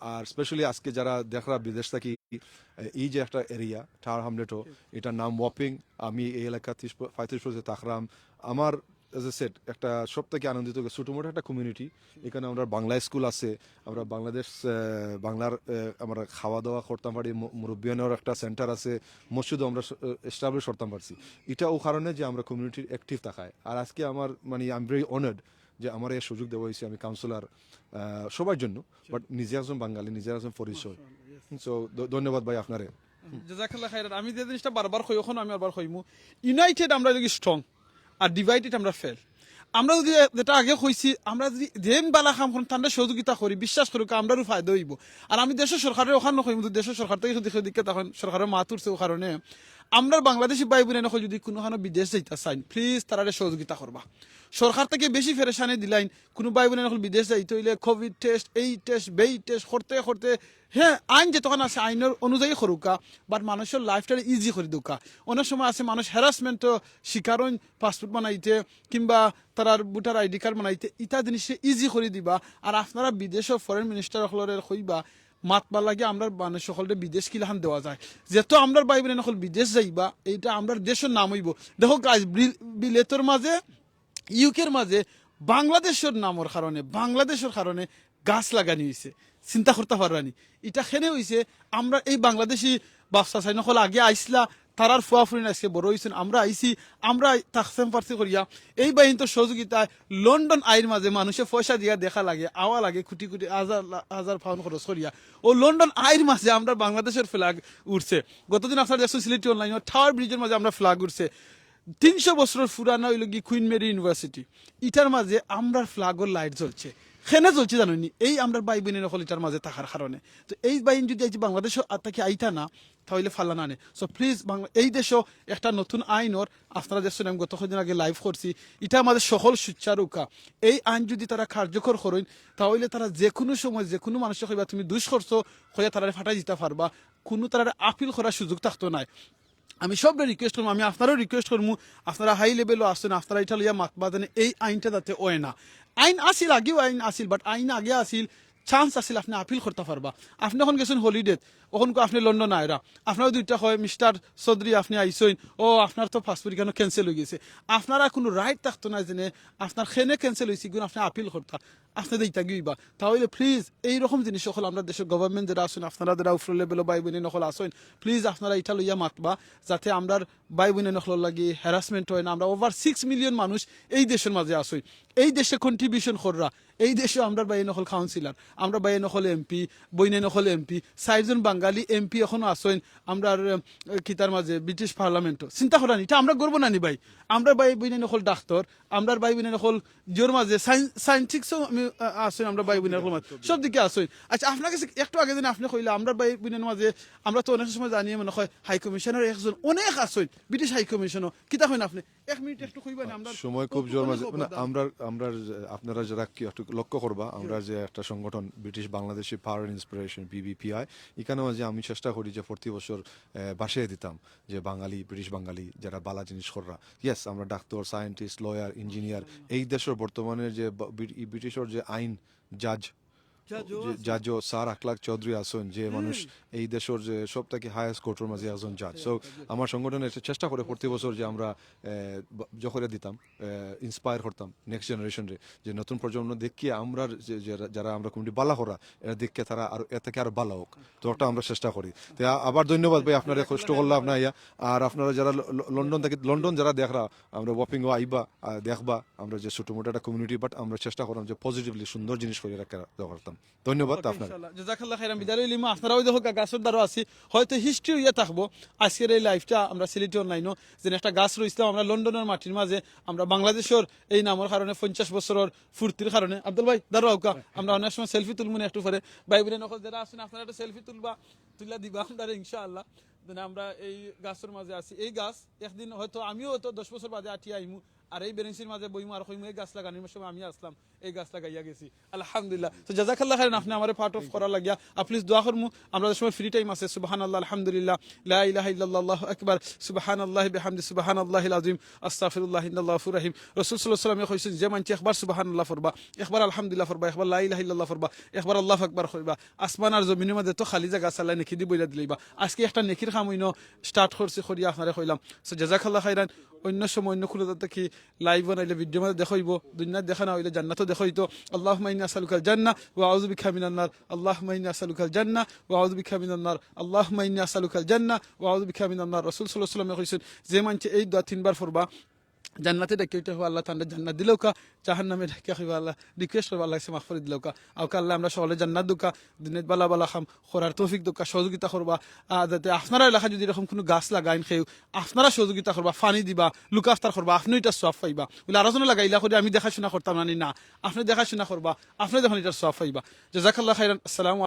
আর স্পেশালি আজকে যারা দেখরা বিদেশ থাকি, এই যে একটা এরিয়া ঠার হামলেটও, এটার নাম ওয়াপিং। আমি এই এলাকা ত্রিশ প-, পঁয়ত্রিশ বছর থাকরাম। আমার, অ্যাজ এ সেড, একটা সব থেকে আনন্দিত ছোটো মোটো একটা কমিউনিটি। এখানে আমরা বাংলা স্কুল আছে, আমরা বাংলাদেশ, আহ, বাংলার, আহ, আমরা খাওয়া দাওয়া করতাম পারি, মু-, মুরব্বিয়ানোর একটা সেন্টার আছে, মসজিদও আমরা এস্টাবলিশ করতাম পারছি। এটা ও কারণে যে আমরা কমিউনিটির অ্যাক্টিভ থাকায়। আর আজকে আমার মানে আই এম ভেরি অনার্ড যে আমার এই সুযোগ দেওয়া হয়েছে, আমি কাউন্সিলর সবার জন্য, বাট নিজে একজন বাঙালি, নিজের একজন পরিচয়। সো ধন্যবাদ ভাই আপনারে। জাজাকাল্লাহ খাইরান। আমি যে জিনিসটা বারবার কই, ওখানে আমি আবার কইমু, ইউনাইটেড আমরা যদি স্ট্রং, আর ডিভাইডেড আমরা ফেল। আমরা যদি, যেটা আগে কইছি, আমরা যদি যেন বালা কাম করুন, তান্ডা সহযোগিতা করি, বিশ্বাস করুক, আমরারও ফায়দা হইব। আর আমি দেশের সরকারের ওখানে কইমু, তো দেশের সরকার থেকে যদি কেউ দিকে তখন সরকারের মাত উঠছে ও কারণে আমরা বাংলাদেশি ভাই বোন এখন যদি কোনো খানো বিদেশ যাইতা চাইন, প্লিজ তারারে সহযোগিতা করবা। সরকার থেকে বেশি ফেরেশানি দিলাইন, কোনো ভাই বোন এখন বিদেশ যাইতে হইলে কোভিড টেস্ট, এই টেস্ট, বেই টেস্ট করতে করতে, হ্যাঁ, আইন যেতক্ষণ আছে আইনের অনুযায়ী করুকা, বাট মানুষের লাইফটারে ইজি করে দেউকা। অনেক সময় আছে মানুষ হ্যারাসমেন্টও শিকার হইন, পাসপোর্ট বানাইতে কিংবা তারার ভোটার আইডি কার্ড বানাইতে, ইতা জিনিসে ইজি করে দিবা। আর আপনারা বিদেশও ফরেন মিনিস্টার অকলরে কইবা, মাতবার লাগে আমরা মানুষ সকলরে বিদেশ কিলাখান দেওয়া যায়। যেহেতু আমরার ভাই বোন অকল বিদেশ যাইবা, এইটা আমরার দেশের নাম হইব। দেখো গাইস, বিল-, বিলেতর মাঝে, ইউকের মাঝে বাংলাদেশের নামর কারণে, বাংলাদেশের কারণে গাছ লাগানি হইছে। চিন্তা করতে পাররানি, এটা কেনে হইছে? আমরা এই বাংলাদেশি বাফসা সাইন অকল আগে আইসলা, তারার ফুয়া ফুরিন আজকে বড় হইছেন, আমরা আইছি, আমরা থাকতাম পারছি করিয়া। এই বাহিনীর সহযোগিতায় লন্ডন আইর মাঝে মানুষে পয়সা দিয়া দেখা লাগে, আওয়া লাগে, কোটি কোটি, হাজার লা-, হাজার পাউন্ড খরচ করিয়া। ও লন্ডন আইর মাঝে আমরা বাংলাদেশের ফ্ল্যাগ উঠছে। গতদিন আপনারা দেখছেন সিলেটি অনলাইনে টাওয়ার ব্রিজের মাঝে আমরা ফ্ল্যাগ উঠছে। তিনশো বছরের পুরানা হইল কি কুইন মেরি ইউনিভার্সিটি, ইটার মাঝে আমরার ফ্ল্যাগর লাইট জ্বলছে। কেনে জ্বলছে জানোনি? এই আমরার ভাই বোন অকল ইটার মাঝে থাকার কারণে। তো এই বাহিনী যদি আজ বাংলাদেশ থাকি আইতা না, তাহলে ফালা না নে। সো প্লিজ, এই দেশও একটা নতুন আইন ওর, আপনারা দেখছেন, আমি গত কদিন আগে লাইভ করছি, ইটা আমাদের সকল সুচারুকা। এই আইন যদি তারা কার্যকর করেন, তাহলে তারা যে কোনো সময় যে কোনো মানুষকে কইবা, "তুমি দুষ করছো," কইয়া তারা ফাটাই দিতে পারবা, কোনো তারা আপিল করার সুযোগ থাকতো নাই। আমি সবরে রিকোয়েস্ট করবো, আমি আপনারাও রিকোয়েস্ট করবো, আপনারা হাই লেভেলও আছেন, আপনারা এটা লইয়া মাতবা যেন এই আইনটা যাতে হয় না। আইন আসিল, আগেও আইন আসিল, বাট আইন আগে আসিল, চান্স আসিল, আপনি আপিল করতে পারবা। আপনি এখন গেছেন হলিডেত, ওখানকে আপনি লন্ডন আয়রা, আপনারা দুইটা হয়, "মিস্টার চৌধুরী, আপনি আইসইন, ও আপনার তো পাসপোর্ট কেন ক্যান্সেল হয়ে গেছে।" আপনারা কোনো রাইট থাকতো না যেন আপনার কেনে ক্যান্সেল হয়েছে, গুণ আপনি আপিল করতা, আপনি দিতা গিবা। তাহলে প্লিজ এইরকম জিনিস সকল আমরা দেশের গভর্নমেন্ট যারা আছেন, আপনারা যারা উপর লেভেলও ভাই বোন সকল আছেন, প্লিজ আপনারা এটা লইয়া মাতবা, যাতে আমরার ভাই বোন সকলর লাগি হ্যারাসমেন্ট হয় না। আমরা ওভার সিক্স মিলিয়ন মানুষ এই দেশের মাঝে আছি, এই দেশে কন্ট্রিবিউশন কররা, এই দেশে আমরার ভাই নকল কাউন্সিলর, আমরা ভাই নকল এমপি, বইনে নকল এমপি, চারজন বাঙালি এমপি এখনো আছেন আমরার, আহ, কিতার মাঝে ব্রিটিশ পার্লামেন্টও। চিন্তা করেন, এটা আমরা গর্ব নানি ভাই? আমরার ভাই বইনে নকল ডাক্তার, আমরার ভাই বইনে নকল জিওর মাঝে সায়েন-, সায়েন্টিস্টও আমি, আহ, আছেন আমরার ভাই বইনে নকল মাঝে, সব দিকে আছেন। আচ্ছা, আপনার কাছে একটু আগে দিন আপনি কইলে আমরার ভাই বইনের মাঝে আমরা তো অনেক সময় জানি মনে হয় হাই কমিশনার একজন অনেক আছেন, ব্রিটিশ হাই কমিশনও। কিতা কইন আপনি? এক মিনিট একটু কইবেন, আমরা সময় খুব জোর মাঝে, মানে, আমরা, আমরা যে, আপনারা যারা কি একটু লক্ষ্য করবা, আমরা যে একটা সংগঠন ব্রিটিশ বাংলাদেশি পাওয়ার ইন্সপিরেশন, বিবিপিআই, এখানে মাঝে আমি চেষ্টা করি যে প্রতি বছর, আহ, ভাষায় দিতাম যে বাঙালি, ব্রিটিশ বাঙালি যারা বালা জিনিস কররা। ইয়েস, আমরা ডাক্তার, সায়েন্টিস্ট, লয়ার, ইঞ্জিনিয়ার, এই দেশের বর্তমানে যে বা-, ব্রি-, এই ব্রিটিশের যে আইন, জাজ, জাজও যে আছেন। জাজও স্যার আখলাক চৌধুরী আছেন, যে মানুষ এই দেশের যে সব থেকে হায়েস্ট কোর্টের মাঝে একজন জাজ। সো আমার সংগঠনে একটা চেষ্টা করে প্রতি বছর যে আমরা, আহ, ব-, জখরে দিতাম, ইন্সপায়ার করতাম নেক্সট জেনারেশনরে, যে নতুন প্রজন্ম দেখিয়া আমরা যে, যে, যারা আমরা কমিউনিটি বালা করা, এরা দেখিয়া তারা আরো, এর থেকে আরো বালা হোক। তো ওটা আমরা চেষ্টা করি। তো আ-, আবার ধন্যবাদ ভাই, আপনারা কষ্ট করলাম না ইয়া। আর আপনারা যারা ল-, ল-, লন্ডন থেকে, লন্ডন যারা দেখরা, আমরা ওয়াপিং আইবা, আহ, দেখবা, আমরা যে ছোট মোটো একটা কমিউনিটি, বাট আমরা চেষ্টা করলাম যে পজিটিভলি সুন্দর জিনিস করে রাখা, রাখতাম। ধন্যবাদ ওকে, আপনার। ইনশাআল্লাহ। জাযাকাল্লাহ খাইরান। বিদায় লইলিমু, আপনারাও দেখো গা-, গাছর দ্বারও আছি। হয়তো হিস্ট্রি হইয়া থাকবো আজকের এই লাইভটা আমরা সিলেটি অনলাইনও, যে একটা গাছ রইছিলাম আমরা লন্ডনের মাটির মাঝে, আমরা বাংলাদেশের এই নামর কারণে পঞ্চাশ বছরের ফুর্তির কারণে। আব্দুল ভাই, দাঁড়াও কা, আমরা অনেক সময় সেলফি তুলবো না একটু পরে। ভাই বোন অকল যারা আছেন আপনারা একটা সেলফি তুলবা, তুলা দিবা আমরা ইনশাআল্লাহ। মানে আমরা এই গাছর মাঝে আছি, এই গাছ একদিন হয়তো আমিও হয়তো দশ বছর বাদে আটিয়া আইমু, আর এই বেরেন্সির মাঝে বইমু আর কইমু, "এই গাছ লাগানির সময় আমি আসলাম, এই গাছ লাগাইয়া গেছি।" আলহামদুলিল্লাহ। তো জাযাকাল্লাহ খাইরান, আপনি আমারে পার্ট অফ করার লাগিয়া। আর প্লিজ দোয়া করমু, আমরা যে সময় ফ্রি টাইম আছে, সুবহানাল্লাহ, আলহামদুলিল্লাহ, লা ইলাহা ইল্লাল্লাহু আকবার, সুবহানাল্লাহি বিহামদি, সুবহানাল্লাহি আল আযীম, আস্তাগফিরুল্লাহ, ইন্নাল্লাহু গাফুরুর রাহিম। রাসূল সাল্লাল্লাহু আলাইহি ওয়াসাল্লামে কইছেন, যে মানষে একবার সুবহানাল্লাহ পড়বা, একবার আলহামদুলিল্লাহ পড়বা, একবার লা ইলাহা ইল্লাল্লাহ পড়বা, একবার আল্লাহু আকবার কইবা, আসমান আর জমিনের মাঝে তো খালি জাগা আছে, আল্লায় নেকি দি বইরা দিলাইবা। আজকে একটা নেকির কাম অইন্য স্টার্ট করছি, করিয়া আপনারে কইলাম। সো জাযাকাল্লাহ খাইরান। অন্য সময় অন্য কোনো জাত কি লাইভ বানাইলে ভিডিও মাঝে দেখা অইবো, দুনিয়া দেখা না অইলে জান্নাতও দেখা অইতো। আল্লাহুম্মা ইন্নী আসআলুকাল জান্নাহ ওয়া আউযু বিকা মিনান নার। আল্লাহুম্মা ইন্নী আসআলুকাল জান্নাহ ওয়া আউযু বিকা মিনান নার। আল্লাহুম্মা ইন্নী আসআলুকাল জান্নাহ ওয়া আউযু বিকা মিনান নার। রাসূল সাল্লাল্লাহু আলাইহি ওয়াসাল্লামে কইছেন, যে মানষে এই দোয়া তিনবার পড়বা, জান্নাতে ডাকিয়া কইবা, "আল্লাহ, তানরে জান্নাত দিলাউকা।" জাহান্নামে ডাকিয়া কইবা, "আল্লাহ, রিকোয়েস্ট করবা, আল্লাহ, মাফ করি দিলাউকা।" আউকা আল্লাহ, আমরা সকলে জান্নাত দেউকা, দুনিয়াত বালা বালা কাম করার তৌফিক দেউকা, সহযোগিতা করবা। আর যাতে আপনারা এলাকা যদি এরকম কোনো গাছ লাগাইন কেউ, আপনারা সহযোগিতা করবা, পানি দিবা, লুক আফতার করবা, আপনি ইটার সওয়াব পাইবা। বলে, "আরো জনে লাগাইলা করি আমি দেখাশোনা করতাম না নি?" না, আপনি দেখাশোনা করবা, আপনি দেখইন ইটার সওয়াব পাইবা। জাযাকাল্লাহ খাইরান। আসসালামু